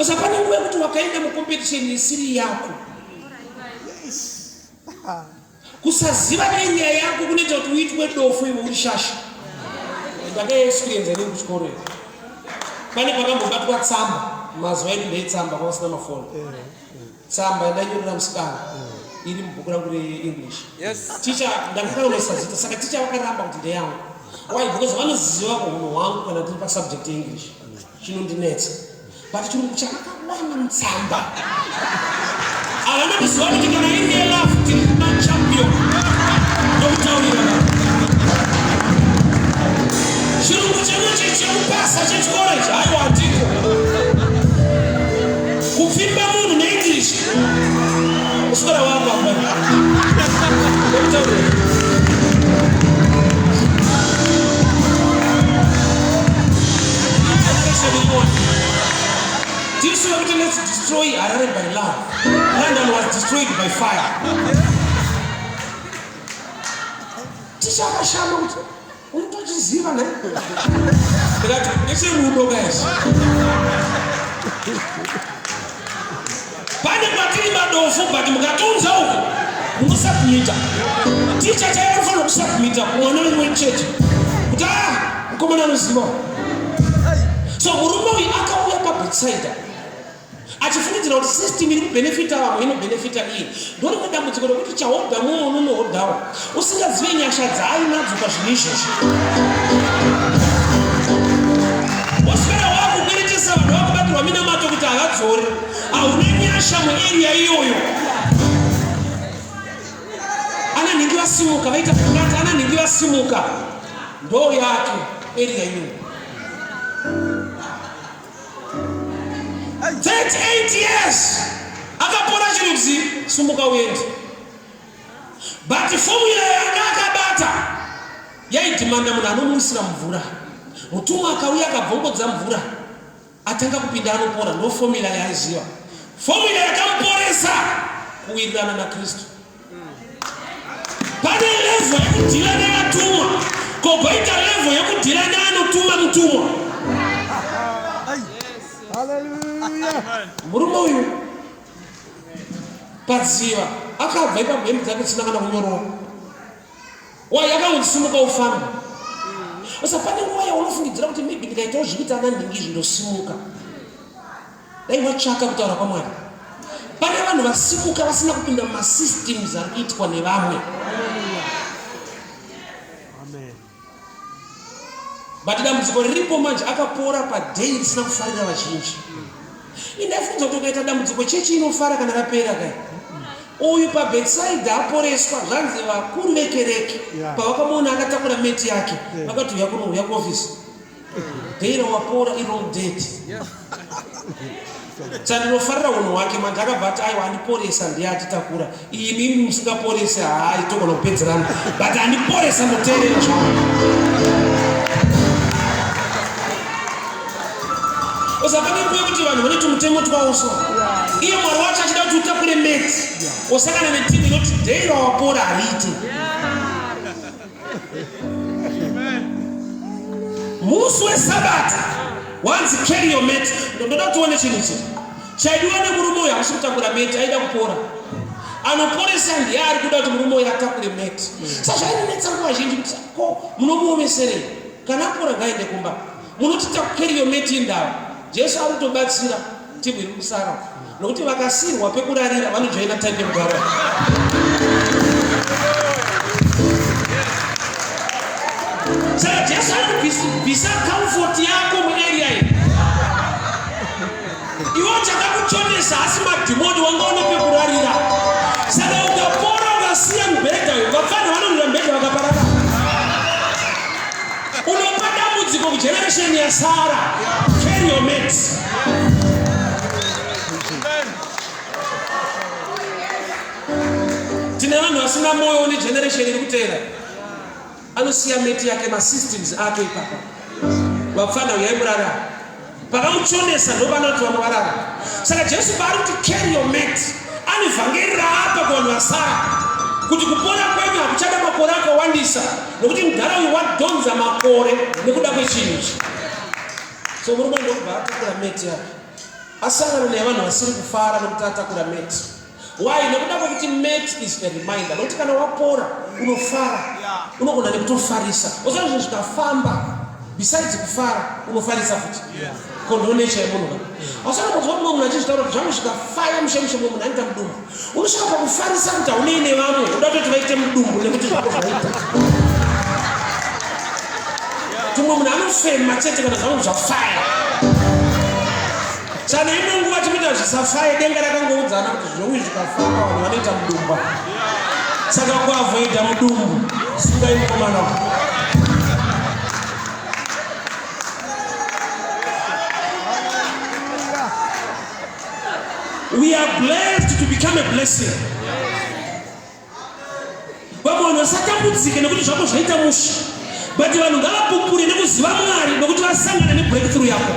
S2: Saka pane nguva yekuti wakaenda mucompetition isiri yako. Kusaziva area yako kunoita kuti uitwe dofo iwe uri shasha. Ndakaexperience inini kuchikoro iyo. Pane pakambobatwa tsamba, mazuva edu ndeetsamba kwavasina mafoni. Tsamba yandanyorera musikana iri mubhuku rangu reEnglish. Ticha ndakakanganisa zita, saka ticha vakaramba kuti ndeyangu. Why? Because vanoziva unhu hwangu kana ndiri pasubject yeEnglish. Chinondinetsa. But chirungu chakakwana mutsamba. Havana kuziva kuti kana iri yelove tiri kumachampion. Ndokutaurira vanhu. Chirungu chenu chekupasa chechikoro ichi haiwa handiko. Kupfimba munhu neEnglish. Uswera wako apa. Ndokutaurira. Tisu kuti let's destroy Harare by love. London was destroyed by fire. Ticha akashama kuti unotochiziva ne? Ndikati ndecherudo guys. Pane kwatiri madofu but mukatunza uku munosubmita. Ticha chaiye anofanira kusubmita kumwana wenyu wechechi kuti ah mukomana anoziva. So murume uyu akauya paBethsaida achifungidzira kuti system iri kubenefita vamwe inobenefita iye. Ndorimwe dambudziko rekuti chahodha mumwe unonohodhawo usingazive nyasha dzaainadzo pazvinhu izvozvo. Woswera wakukweretesa vanhu vakubatirwa minamato kuti havadzore. Hauna nyasha muarea iyoyo. Ana nhingi vasimuka vaita zvakati, ana nhingi vasimuka ndo yake area iyoyo. 38 years akapora chirudzi, sumuka uende. But formula yanga akabata yaidhimanda munhu anomuisira mvura. Mutumwa akauya akabvongodza mvura, atanga kupinda anopora. Ndo formula yaaiziva. Formula yakamuporesa kuwirirana naKristu. Pane level yekudhila nevatumwa, kogoita level yekudhila neanotuma mutumwa. Murume uyu padziva akabva ipapo hembe dzake dzisina kana kunyorova. Why? Akangonzi simuka ufambe. Saka pane nguva yaunofungidzira kuti maybe ndikaitawo zvekuita ana nhingi izvi ndosimuka. Dai watsvaka kutaura kwaMwari. Pane vanhu vasimuka vasina kupinda mumasystems ari kuitwa nevamwe.
S3: Amen.
S2: But dambudziko riripo manje, akapora paday risina kufarira vazhinji. Indaifunza kuti ukaita dambudziko chechi inofara kana rapera kai. Uyu paBethsaida aporeswa, zvanzi vakuru vekereke pavakamuona akatakura meti yake vakati uya kuno, uya kuofisi. Day rawapora irong date. Chandinofarira unhu hwake manje, akabva ati aiwa, andiporesa ndiye atitakura. Imi imi musingaporese haai togona kupedzerana, but andiporesa ndoteerera zvangu. Usapane nguva yekuti vanhu vane tumutemo twawo so. Iye Mwari wacho achida kuti utakure meti, osangana netimu inoti day rawapora hariite. Musi weSabata wanzi carry your mat. Ndoda kuti uone chinhu ichi. Chaidiwa nemurume uyu hakusi kutakura meti, aida kupora. Anoporesa ndiye ari kuda kuti murume uyu atakure meti. Saka zvainetsa nguva zhinji kuti ko munomuomeserei? Kana apora ngaaende kumba. Munoti carry your mat indava. Jesu ari kutobatsira timu iri kusara nokuti vakasirwa pekurarira vanojoina type yekugara. Saka Jesu ari kubvisa comfort yako muarea iyi. Iwe chakakuchonesa asi madhimoni wanga une pekurarira. Saka ukapora ukasiya mubhedha uyu, vapfana vanonwira mubhedha vakaparara. Unopa dambudziko kugeneration yasara. Carry your mat. Tine vanhu vasina moyo negeneration iri kuteera. Anosiya meti yake, masystems ake ipapa. Vapfana, uyai murara. Pakamuchonesa ndopanoti vamwe varara. Saka Jesu paari kuti carry your mat, ane vhangeri raapa kuvanhu vasara kuti kupora kwenyu hakuchada makore akawandisa, nokuti mudhara uyu wadhonza makore nekuda kwechinhu ichi. So murume ndokubva atakura meti yake, asangana nevanhu vasiri kufara nekuti atakura meti. Why? Nekuda kwekuti mat is a reminder. Nokuti kana wapora unofara, unogona nekutofarisa. Usaona zvinhu zvikafamba, besides kufara unofarisa futi. Ko ndo nature yemunhu ka. Usaona kunzwa mumwe munhu achizvitaura kuti zvangu zvikafaya mushe mushe, mumwe munhu anoita mudumbu. Unosvika pakufarisa kuti haunei nevamwe, uda kutoti vaite mudumbu nekuti zvako zvaita. Tumwe munhu anofema chete kana zvangu zvafaya. Sana imwe nguva tinoita zvisafaye, denga rakangoudzana kuti zvowi zvikafamba vanhu vanoita mudumba. Saka kuavoida mudumbu, sungai mukomana. We are blessed to become a blessing. Vamwe vanhu vasatambudzike nekuti zvako zvaita mushe, but vanhu ngavapupure nekuziva Mwari nekuti vasangana nebreakthrough yako.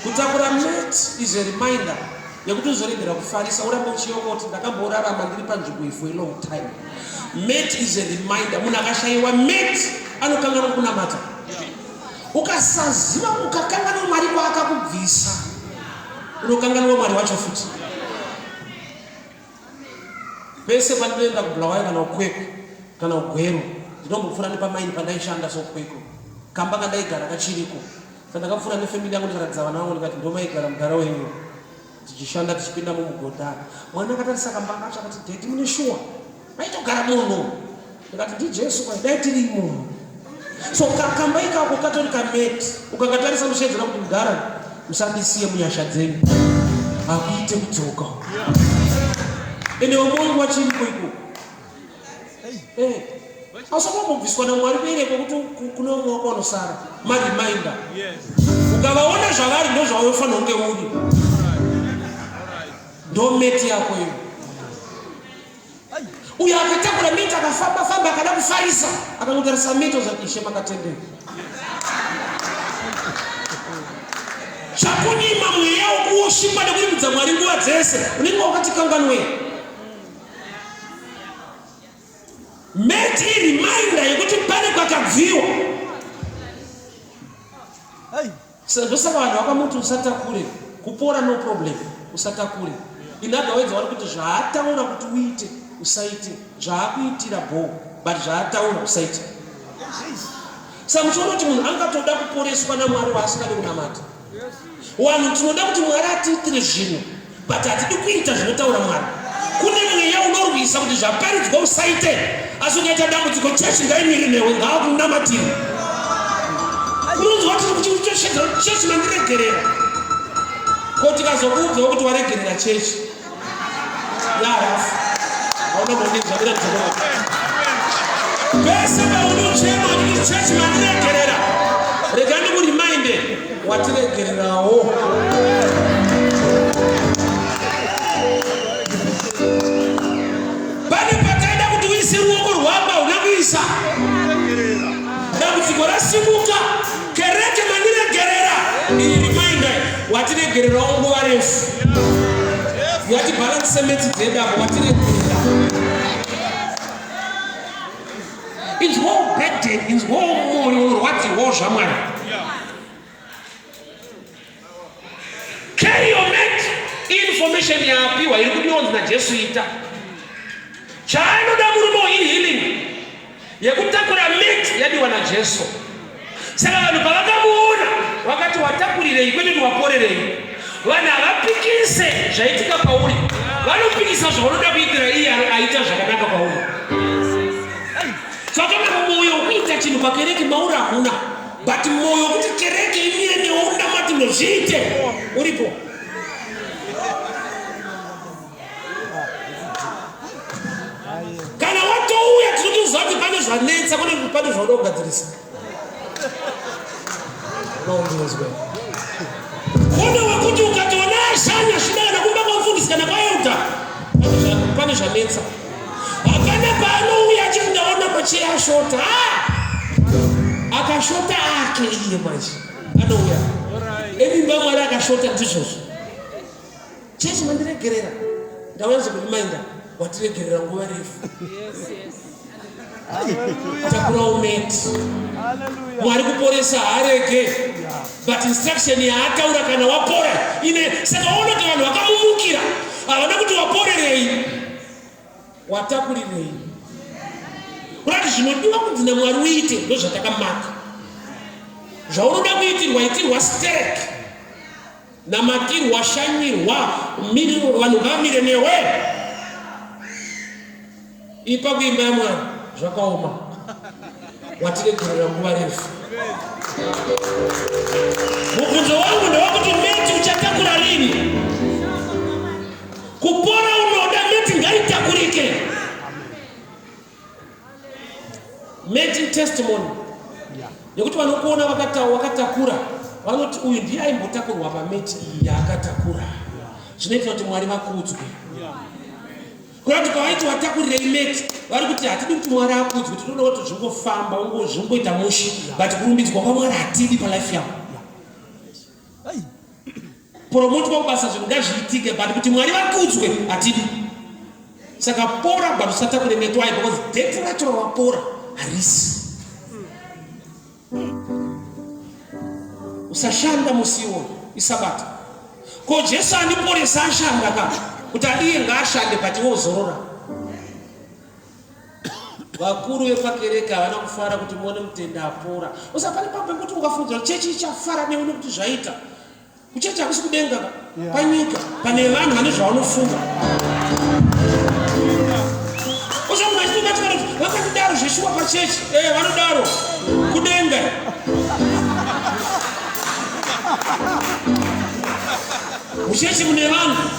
S2: Kutakura mat is a reminder yekuti uzoregera kufarisa, urambe uchiyeuka kuti ndakamborarama ndiri panzvimbo iyi for a long time. Mat is a reminder. Munhu akashayiwa mat anokanganwa kunamata. Ukasaziva, ukakanganwa Mwari kwaakakubvisa, unokanganwa Mwari wacho futi. Pese pandinoenda kuBulawayo kana kuKwekwe kana kuGweru, ndinombopfuura nepamaini pandaishanda soKwekwe. Kamba kandaigara kachiriko. Saka ndakapfuura nefamily yangu ndikaratidza vana vangu ndikati ndomaigara mudhara wenyu tichishanda tichipinda mumugodha. Mwana akatarisa kamba kacho akati, "Daddy, mune shuwa maitogara munhu?" Ndikati, "NdiJesu kwai dai tiri imomo." So kamba ikako katori kameti, ukakatarisa unoshedzera kuti mudhara musandisiye munyasha dzenyu, hakuite kudzoka. Ende vamwe wangu vachiriko ikoko. Ausakambobviswa naMwari kuereko kuti kune vamwe wako vanosara mareminder. Ukavaona zvavari ndozvaunofanira kunge uri, ndo meti yako iyo. Uyo akatakura meti akafamba famba akada kufarisa, akangotarisa meti ozati, "Ishe makatendeka." Chakunyima mweya wokuwoshipa nekurumbidza Mwari nguva dzese, unenge wakati kanganwei. Meti ireminder yekuti pane kwakabviwa. Ndosaka vanhu vakamuti usatakure. Kupora no problem, usatakure. In other words, vari kuti zvaataura kuti uite usaite, zvaakuitira bho, but zvaataura usaite. Saka muchiona kuti munhu angatoda kuporeswa naMwari waasingadi kunamata. Vanhu tinoda kuti Mwari atiitire zvinhu, but hatidi kuita zvinotaura Mwari. Kune mweya unorwisa kuti zvaparidzwa usaite, asi ukaita dambudziko chechi ngaimire newe, ngaakunamatire. Unonzwa kuti kuchitoshedzera kuti chechi mandiregerera. Ko tikazokuudzawo kuti waregerera chechi yarafu, hauna mondinzvamira ndizokona. Pese paunochema kuti chechi mandiregerera, rega ndikuremind, watiregererawo. Pane pataida kuti uise ruoko rwako, hauna kuisa, dambudziko rasimuka, kereke mandiregerera. Iyi reminder, watiregererawo nguva refu. Yatibhalansise metsi dzedu apo, watiregerera. Inzwawo burden, inzwawo mwoyo unorwadzirwawo zvaMwari. Carry your mat, information yaapiwa iri kudionzi naJesu ita. Chaanoda murume uyu healing yekutakura mat yadiwa naJesu. Saka vanhu pavakamuona vakati, "Watakurirei?" Kwete kuti waporerei. Vanhu havapikise zvaitika pauri, vanopikisa zvavanoda kuitira iye aita zvakanaka pauri. Saka kana mwoyo wekuita chinhu pakereke mauri hamuna, but mwoyo wekuti kereke imire newe unamati nozviite uripo. Kana watouya tinotoziva kuti pane zvanetsa, pane zvauda kugadzirisa. Maundinzwe kune wekuti ukatoona ashanya svida kana kumba kwamufundisi kana kwaelder, pane zvanetsa. Hapana paanouya. macheya ashota. Ah! Akashota ake iye manje anouya emimba Mwari akashota ndizvozvo. Chechi mandiregerera, ndauya zokurimainda watiregerera nguva refu. Takura umeti Mwari kuporesa haarege, but instruction yaataura kana wapora ine. Saka waona kuti vanhu vakamumukira havana kuti waporerei, watakurirei. Kurati zvinodiwa kunzi naMwari uite ndozvatakamaka. Zvaunoda kuitirwa itirwa sterek, namatirwa, shanyirwa, vanhu ngavamire newe. Ipa kuimba yaMwari zvakaoma, watiregerera nguva refu. Mubvunzo wangu ndewekuti meti uchatakura rini? Kupora unoda, meti ngaitakurike. Meti testimony nekuti vanokuona wakatakura vanoti uyu ndiye aimbotakurwa pameti iyi yaakatakura. Zvinoita kuti Mwari vakudzwe. Kuda kuti pavaiti watakurirei meti, vari kuti hatidi kuti Mwari akudzwe, tinoda kuti zvingofamba zvingoita mushe, but kurumbidzwa kwaMwari hatidi palife yavo. Promotwa kubasa, zvinhu ngazviitike, but kuti Mwari vakudzwe hatidi. Saka pora, but usatakure meti. Why? Because date racho rawapora harisi. Usashanda musi iwoyo, isabata. Ko Jesu andiporesa ashanda ka? Kuti adiye ngaashande, but iwe uzorora. Vakuru vepakereke havana kufara kuti muone mutenda apora. Usapane pamwe pekuti ukafungira chechi ichafara newe nekuti zvaita. Kuchechi hakusi kudenga ka, panyika pane vanhu vane zvavanofunga. Usamunhu achitobatikana kuti vakatidaro zveshuwa pachechi. Eh, vanodaro kudenga. Muchechi mune vanhu.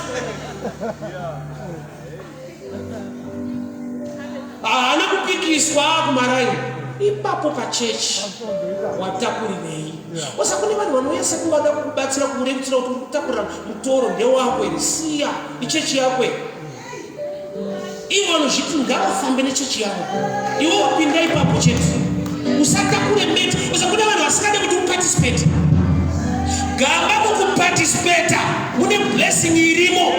S2: Haana kupikiswa kumaraini ipapo pachechi, watakurirei? Osa kune vanhu vanouya sekuvada kukubatsira, kukurerutsira kuti uri kutakura mutoro ndewako here. Siya, ichechi yako here? Ivo vanozviti ngavafambe nechechi yavo, iwe wapinda ipapo chete, usatakure meti. Osa kune vanhu vasingade kuti uparticipate. Gamba mukuparticipata mune blessing irimo.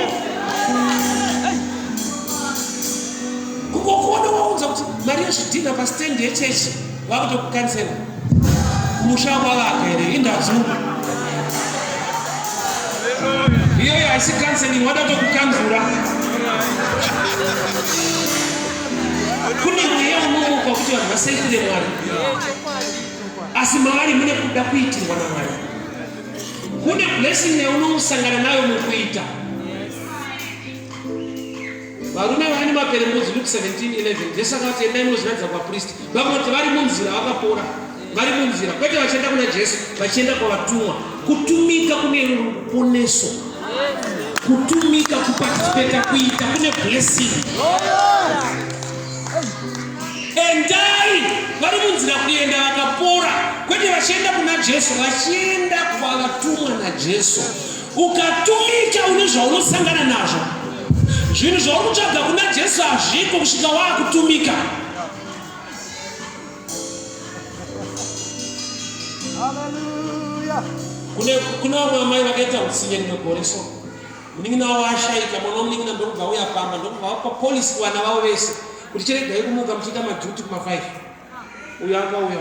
S2: Kungokuona waunza kuti mari yezvidhinha pastendi yechechi, vakutokukansela. Musha wavaka here? Indadzungu iyoyo, haisi counseling, wada kutokukanzura. Kune mweya unomuka kuti vanhu vasaitire Mwari, asi mavari mune kuda kuitirwa naMwari. Kune blessing yaunosangana nayo mukuita. Varume vane maperembudzi, Luke 17:11, Jesu akavati, "Endai munozviratidza kuvapristi." Vanoti vari munzira vakapora, vari munzira, kwete vachienda kuna Jesu, vachienda kwavatumwa. Kutumika kune ruponeso, kutumika, kuparticipata, kuita kune blessing. Endai, vari munzira kuenda vakapora, kwete vachienda kuna Jesu, vachienda kwavatumwa naJesu. Ukatumika une zvaunosangana nazvo. Zvinhu zvauri kutsvaga kuna Jesu hazviko kusvika waakutumika. Kune vamwe amai vakaita utsinye rimwe gore so. Munin'ina wavo ashaika, mwana womunin'ina ndokubva auya pamba, ndokubva vapa policy kuvana vavo vese kuti chiregai kumuka muchiita maduty kuma5. Uyo akauya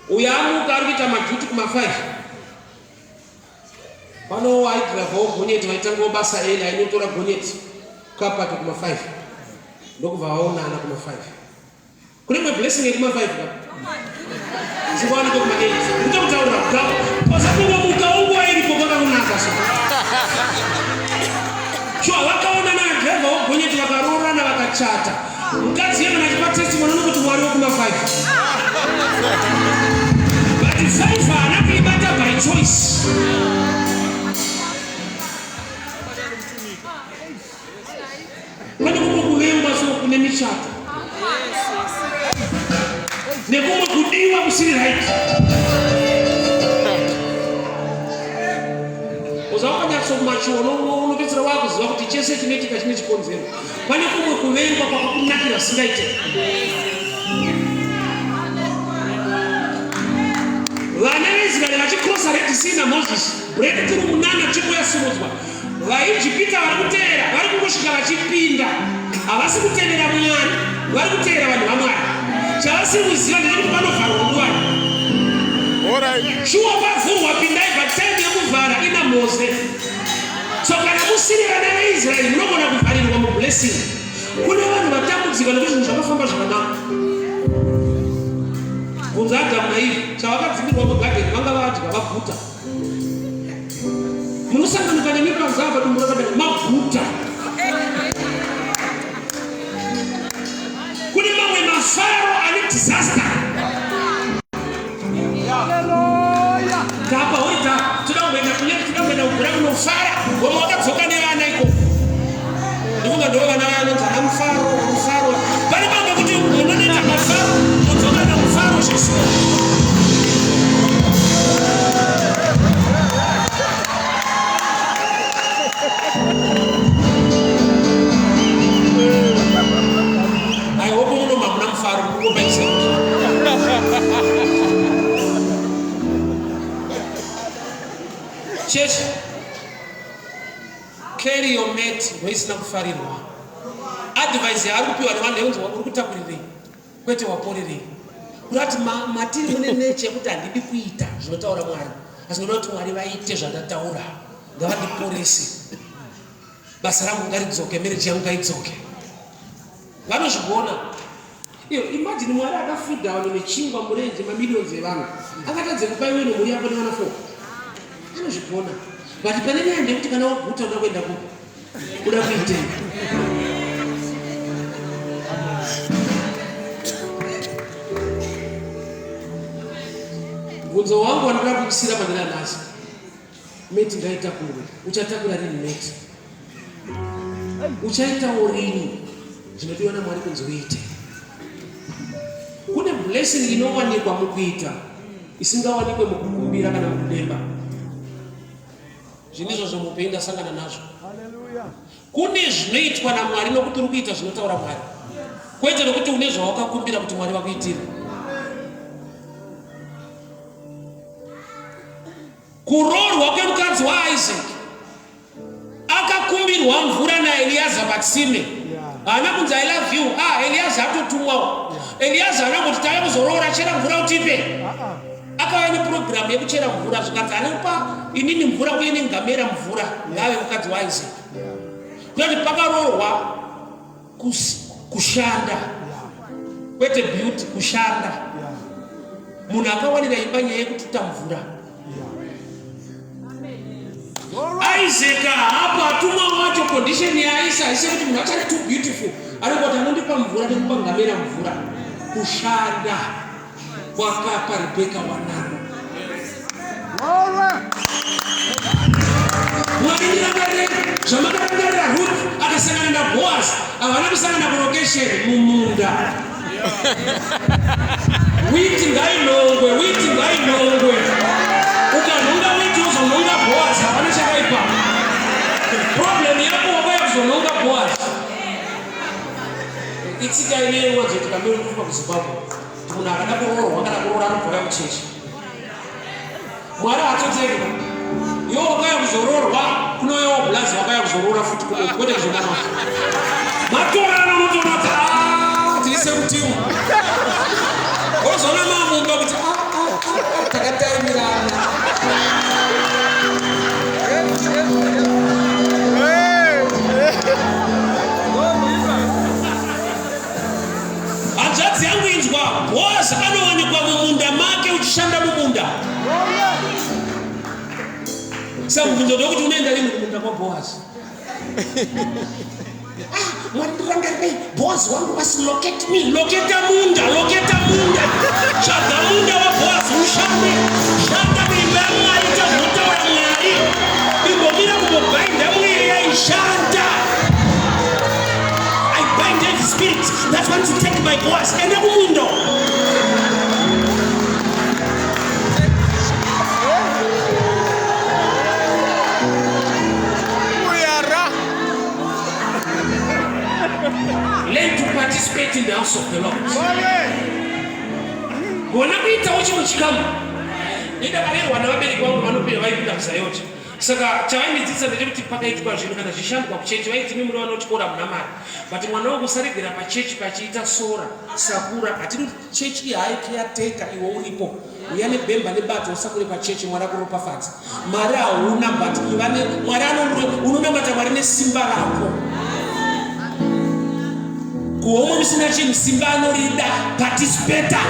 S2: uyo amuka ari kuita maduty kuma5 pano, aidhiraivhawo gonyeti, vaitangawo basa eli, ainotora gonyeti kapaki kuma5, ndokubva vaonana kuma5. Kune imwe blessing yekuma5 ka zikuwanikwa kuma8 ndikutaura koza kungomuka unguva iripo kwakakunaka. So sure, vakaonana nadhiraivha wogonyeti, vakaroorana, vakachata. Mukadzi yemana achipa testimony nokuti Mwari wekuma5, but 5 haana kuibata by choice. Pane kumwe kuvengwa so kune michato nekumwe kudiwa kusiri right. Uza wakanyatsomachiwa, unopedzisira wakuziva kuti chese. Chese chinoitika chine chikonzero. Pane kumwe kuvengwa kwakakunakira zvisingaite. Vana veIsraeri vachikrosa Red Sea naMoses, breakthrough munana tsvimbo yasimudzwa. VaIjipita vari kuteera, vari kungosvika vachipinda. Havasi kutevera Mwari, vari kuteera vanhu vaMwari. Chavasiri kuziva ndechekuti panovharwa nguvai. Shuwa pavhurwa pindai, but time yekuvhara ina Mose. So kana musiri vana veIsraeri munogona kuvharirwa mublessing. Kune vanhu vatambudzika nekuti zvinhu zvakafamba zvakanaka. Bvunza Adamu naEve chavakadzingirwa mugadheni vanga vadya vaguta. Munosanganuka nemi panze apa dumbu rakadai maguta. Kune mamwe mafaro ane disaster. Tapa hoita toda kumboenda kunyati toda kuenda kugura kunofara vamwe vakadzoka nevana ikoko ndikunga ndo vana vaya vanonzi ana mufaro mufaro pane pamwe kuti munonoita mafaro modzoka namufaro zveshuwa. I hope muno mamuna mufaro mukungopa example. Church, carry your mat ndoisina kufarirwa. Advice yaari kupiwa nevanhu yekunzi uri kutakurirei kwete waporerei. Kurati matiri mune nature yekuti handidi kuita zvinotaura Mwari asi ndinoda kuti Mwari vaite zvandataura ngavandiporese basa rangu ngaridzoke marriage yangu ngaidzoke. Vanozvigona. Iyo imagine Mwari akafidha vanhu nechingwa murenje mamillions evanhu. Akatadze kupa iwe nemhuri yako nevana 4. Anozvigona. But pane nyaya ndeyekuti kana waguta unoda kuenda kupi? Uda kuitei? Mubvunzo wangu wandinoda kukusira pandiri nhasi. Meti ngaitakurwe. Uchatakura rini meti? Uchaitawo rini zvinodiwa naMwari kunzi uite? Kune blessing inowanikwa mukuita isingawanikwe mukukumbira kana mukudemba. Zvinhu izvozvo muupenyu ndasangana nazvo. Kune zvinoitwa naMwari nokuti uri kuita zvinotaura Mwari, kwete nokuti une zvawakakumbira kuti Mwari vakuitire. Kuroorwa kwemukadzi waIsaac akakumbirwa mvura naEliaza patsime. Haana kunzi I love you. Ah, Eliaza atotumwawo. Eliaza haana kuti tave kuzoroora chera mvura utipe. Akauya neprogramu yekuchera mvura zvikanzi anopa inini mvura uye nengamera mvura ngave mukadzi waIsaac. Kuyati pakaroorwa kushanda kwete beauty kushanda munhu akawanira imba nyaya yekututa mvura Isaac hapo atumwa wacho condition yaaisa haisi yekuti munhu achari too beautiful anongoti anondipa mvura nekupa ngamera mvura kushanda kwakapa Rebeka wanano. Mwari ndirangarire zvamakarangarira Ruth akasangana naBoaz havana kusangana kulocation mumunda. Witi ngainhongwe, witi ngainhongwe. Ukanhonga witi wozonhonga Boaz hapana chakaipa. Problem yako wakauya kuzonhonga Boaz. Itsika ine inowanzoitika mberi kufa kuZimbabwe. Munhu akada kuroorwa kana kuroora anobva auya kuchechi. Mwari haatoteki. Iwe wakauya kuzoroorwa kunouyawo bulazi wakauya kuzoroora futi kwete kuzonamata. Matorana unotoona kuti ah, tiri same team. Wozoona mamumba kuti ah, ah, ah, takataimirana. Hanzvadzi yangu inzwa, Boaz anowanikwa mumunda make uchishanda mumunda. Saka mubvunzo ndokuti unoenda rini kumunda kwaBoaz? Ah, Mwari ndirangarirei, Boaz wangu must locate me. Loketa munda, loketa munda. Tsvaga munda waBoaz ushande. Shanda muimba yaMwari, ita zvinotaura Mwari. Imbomira kumbobhainda mweya, ishanda. I bind every spirit that wants to take my Boaz. Enda kumunda. house of the Lord. Gona kuitawo chimwe chikamu. Indakarerwa navabereki vangu vanopinda vaipinda kuZayoti. Saka chavaindidzidzisa ndechekuti pakaitwa zvinhu kana zvichishandwa kuchechi vaiti imi muri vanotyora muna mari but mwana wangu usaregera pachechi pachiita sora sakura hatidi kuti chechi ihaye caretaker iwe uripo uya nebhemba nebato usakure pachechi mwari akuropafadza mari hauna but iva mwari unonamata mwari nesimba rako kuhomwe musina chinhu simba anorida participata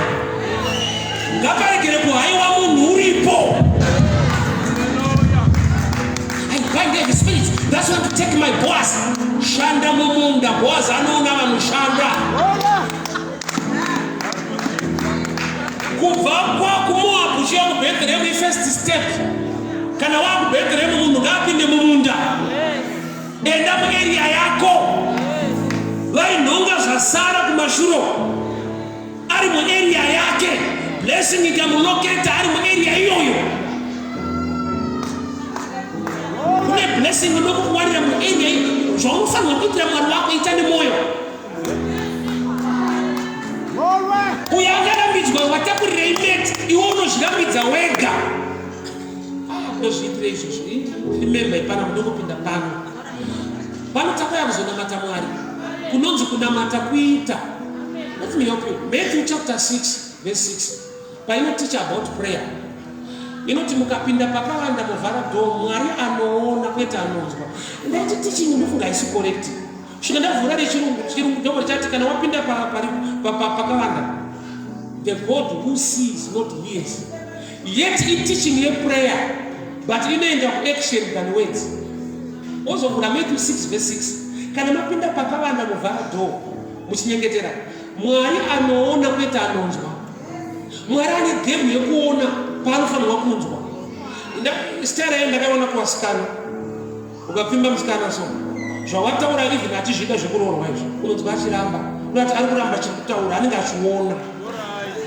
S2: ngaparegere kuhaiwa munhu uripo. I bind every spirit that's want to take my Boaz. Shanda mumunda, Boaz anoona vanoshanda. Kubva kwakuMoabhu uchiya kuBhetherehemu ifirst step. Kana wakuBhetherehemu munhu ngaapinde mumunda. Enda muarea yako. Vainhonga zvasara kumashuro ari muarea yake. Blessing ikamuloketa ari muarea iyoyo. Kune blessing inokukuwanira muarea iyo. Zvaunofanirwa kuitira Mwari wako ita nemwoyo. Uyo akarambidzwa watakurirei meti iwe unozvirambidza wega. Ah, ndozviitire izvozvo. Ndiri member ipano ndongopinda pano. Pano takauya kuzonamata Mwari. Kunonzi kunamata kuita. Let me help you. Matthew chapter 6 verse 6. Painoteach about prayer. Inoti mukapinda pakavanda movhara door, Mwari anoona kwete anonzwa. Ndaiti teaching ndofunga haisi correct. Svika ndavhura rechirungu, chirungu ndobva chati kana wapinda pakavanda. The God who sees not hears. Yet iteaching yeprayer but inoenda kuaction than words. Wozovhura Matthew 6 verse 6. Kana mapinda pakavanda movhara door muchinyengetera. Mwari anoona kwete anonzwa. Mwari ane game yekuona paanofanirwa kunzwa. Stara iyo ndakaiona kuvasikana. Ukapfimba musikana so zvawataura even achizvida zvekuroorwa izvi unonzwa achiramba unati ari kuramba chiri kutaura anenge achiona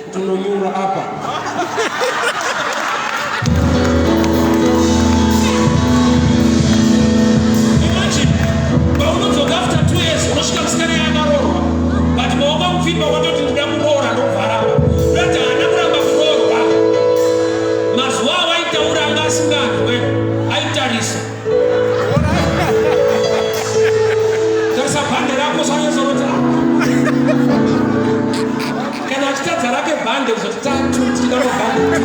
S2: kuti unonyura apa. Imagine paunodzoka after 2 years unosvika musikana yakaroorwa but pawakamupfimba watoti ndida kuroora ndobva aramba unati haana kuramba kuroorwa mazuva awaitaura anga asinganzwe aitarisa tarisa bhande rako zvanyatsonoti kana achitadza rake bhande kuzoti tatu tichida mabhande.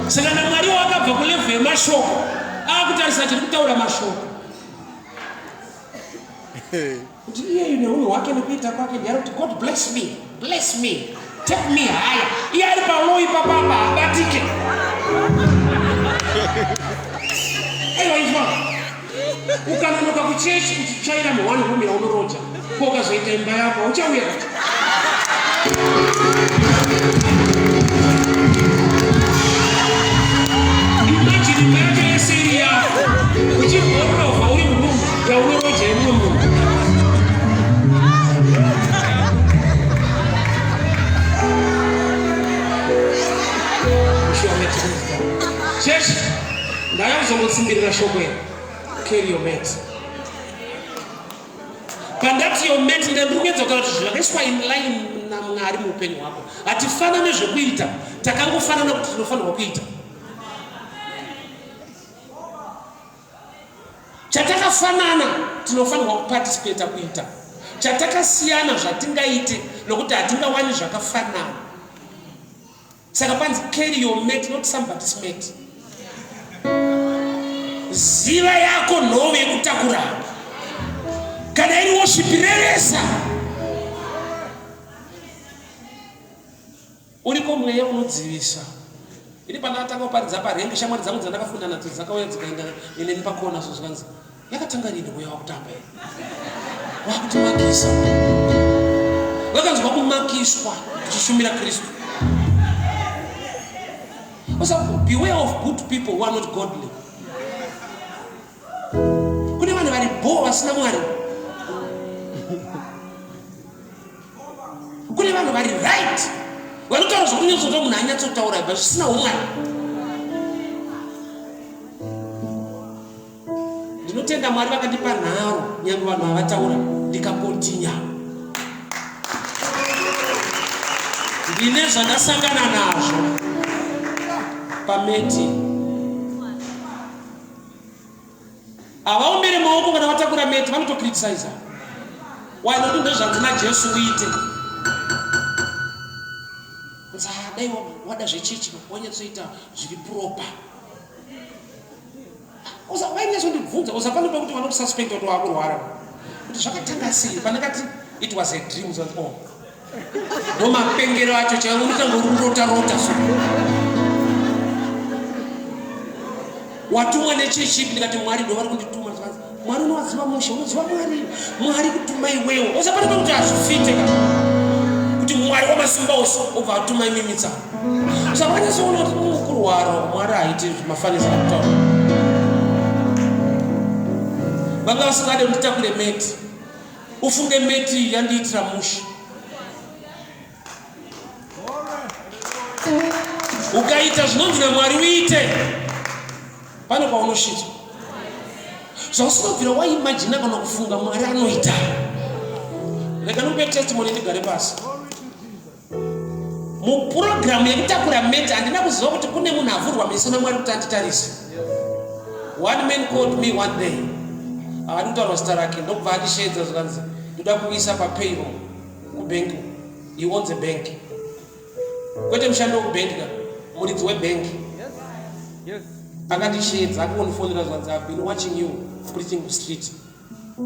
S2: Saka naMwari wakabva kulevhu yemashoko akutarisa chiri kutaura mashoko kuti iyeyu neunhu hwake nekuita kwake ndiari kuti God bless me, bless me, take me higher. Iye ari palow ipapapa habatike. Aiwa izwa ukanonoka kuchechi uchitsvaira muone room yaunoroja ko ukazoita imba yako uchauya kuti imagine imba yacho yese iri yako uchigorova uri muroom yaunoroja yemumwe munhu. Chechi ndaya kuzongotsimbirira shoko iri. Carry your mat. Pandati your mat ndandiri kuedza kutaura kuti zvakaiswa in line naMwari muupenyu hwako. Hatifanane zvekuita, takangofanana kuti tinofanirwa kuita. Chatakafanana tinofanirwa kuparticipata kuita. Chatakasiyana zvatingaite nokuti hatingawani zvakafanana. Saka panzi carry your mate not somebody's mate. Ziva yako nhove yekutakura. Kana iri worship revesa. Uriko mweya unodzivisa. Ini pandakatanga kuparidza parengi shamwari dzangu dzandakafunda nadzo dzakauya dzikaenda neni pakona so zvikanzi yakatanga rini uya wakutamba here wakutimakisa. Vakanzwa kumakiswa tichishumira Kristu. Also, beware of good people who are not godly. Kune vanhu vari bho vasina Mwari. Kune vanhu vari right vanotaura zvokunyatsotaura munhu anyatsotaura but zvisina umwari. Ndinotenda Mwari vakandipa nharo nyange vanhu havataura ndikakontinya. Ndine zvandasangana nazvo pameti. Havaombere maoko kana vatakura meti, vanotocriticiza. Why? Nokuti ndozvanzi naJesu uite. Ah, dai wada zvechechi wanyatsoita zviri proper. Vainyatso usapano pekuti vanokususpecta kuti wakurwara kuti zvakatanga sei pandakati it was a dream so, oh. Ndomapengero acho chaiwo unotanga uri kurota rota so watumwa nechechi ipi ndikati mwari ndovari kundituma zvikanzi mwari unovaziva mushe unoziva mwari mwari kutuma iwewo usapano pekuti hazvifite ka kuti mwari wamasimba ose obva atuma imimitsa saka wanyatsoona kuti kurwara mwari haiti mafanisi akutaura vanga vasingade kunditakure meti ufunge meti yandiitira mushe ukaita zvinonzi namwari uite pane kwaunosvitswa zvausinobvira waimajina kana kufunga mwari anoita rega ndikupe testimony ndigare pasi Mupurogiramu yekutakura meti handina kuziva kuti kune munhu avhurwa meso naMwari kuti anditarise. One man called me one day, haadi kutaurwa zita rake, ndokubva andisheedza zvikanzi ndoda kuisa papayroll kubank. He owns a bank, kwete mushandi wekubank ka, muridzi webank. Akandisheedza akangondifonera zvikanzi I've been watching you preaching kustreet.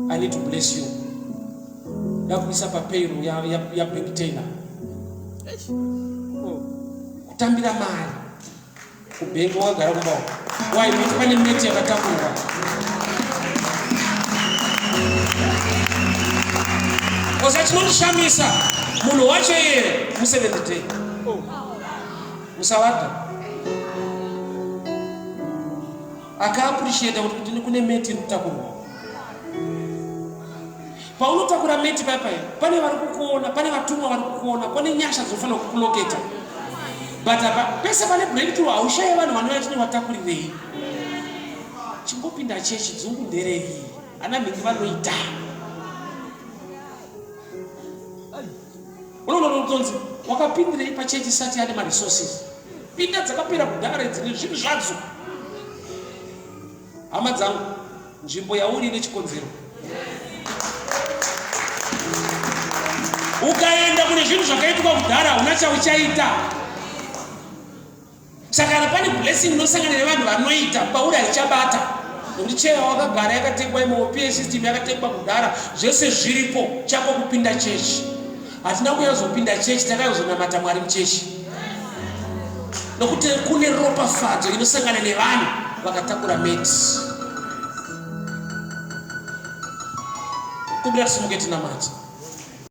S2: I need to bless you. Ndakuisa papayroll ya, ya, ya bank teller. Oh. Kutambira mari kubhengi wakagara kumba uko. Why? Nokuti pane meti yakatakurwa. Kosa chinondishamisa munhu wacho iye museventh day. Oh. Musavada. Akaappreciata kuti kuti kune meti iri kutakurwa. Paunotakura meti paya paya pane vari kukuona, pane vatumwa vari kukuona, pane nyasha dzinofanira kukuloketa. But apa pese pane breakthrough haushaye vanhu vanouya chine vatakurirei. Chingopinda chechi dzungu nderei? Ana mhingi vanoita. Unoona kutonzi wakapindirei pachechi isati yane maresources. Pinda dzakapera kudhara idzi nezvinhu zvadzo. Hama dzangu, nzvimbo yauri ine chikonzero. Ukaenda kune zvinhu zvakaitwa kudhara hauna chauchaita. Saka kana pane blessing inosangana nevanhu vanoita pauri haichabata nekuti cheya wakagara yakatengwa imomo pa system yakatengwa kudhara zvese zviripo chako kupinda chechi hatina kuyazopinda chechi takayozonamata mwari muchechi nokuti kune ropafadzo inosangana nevanhu vakatakura meti kumbira tisimuke tinamate.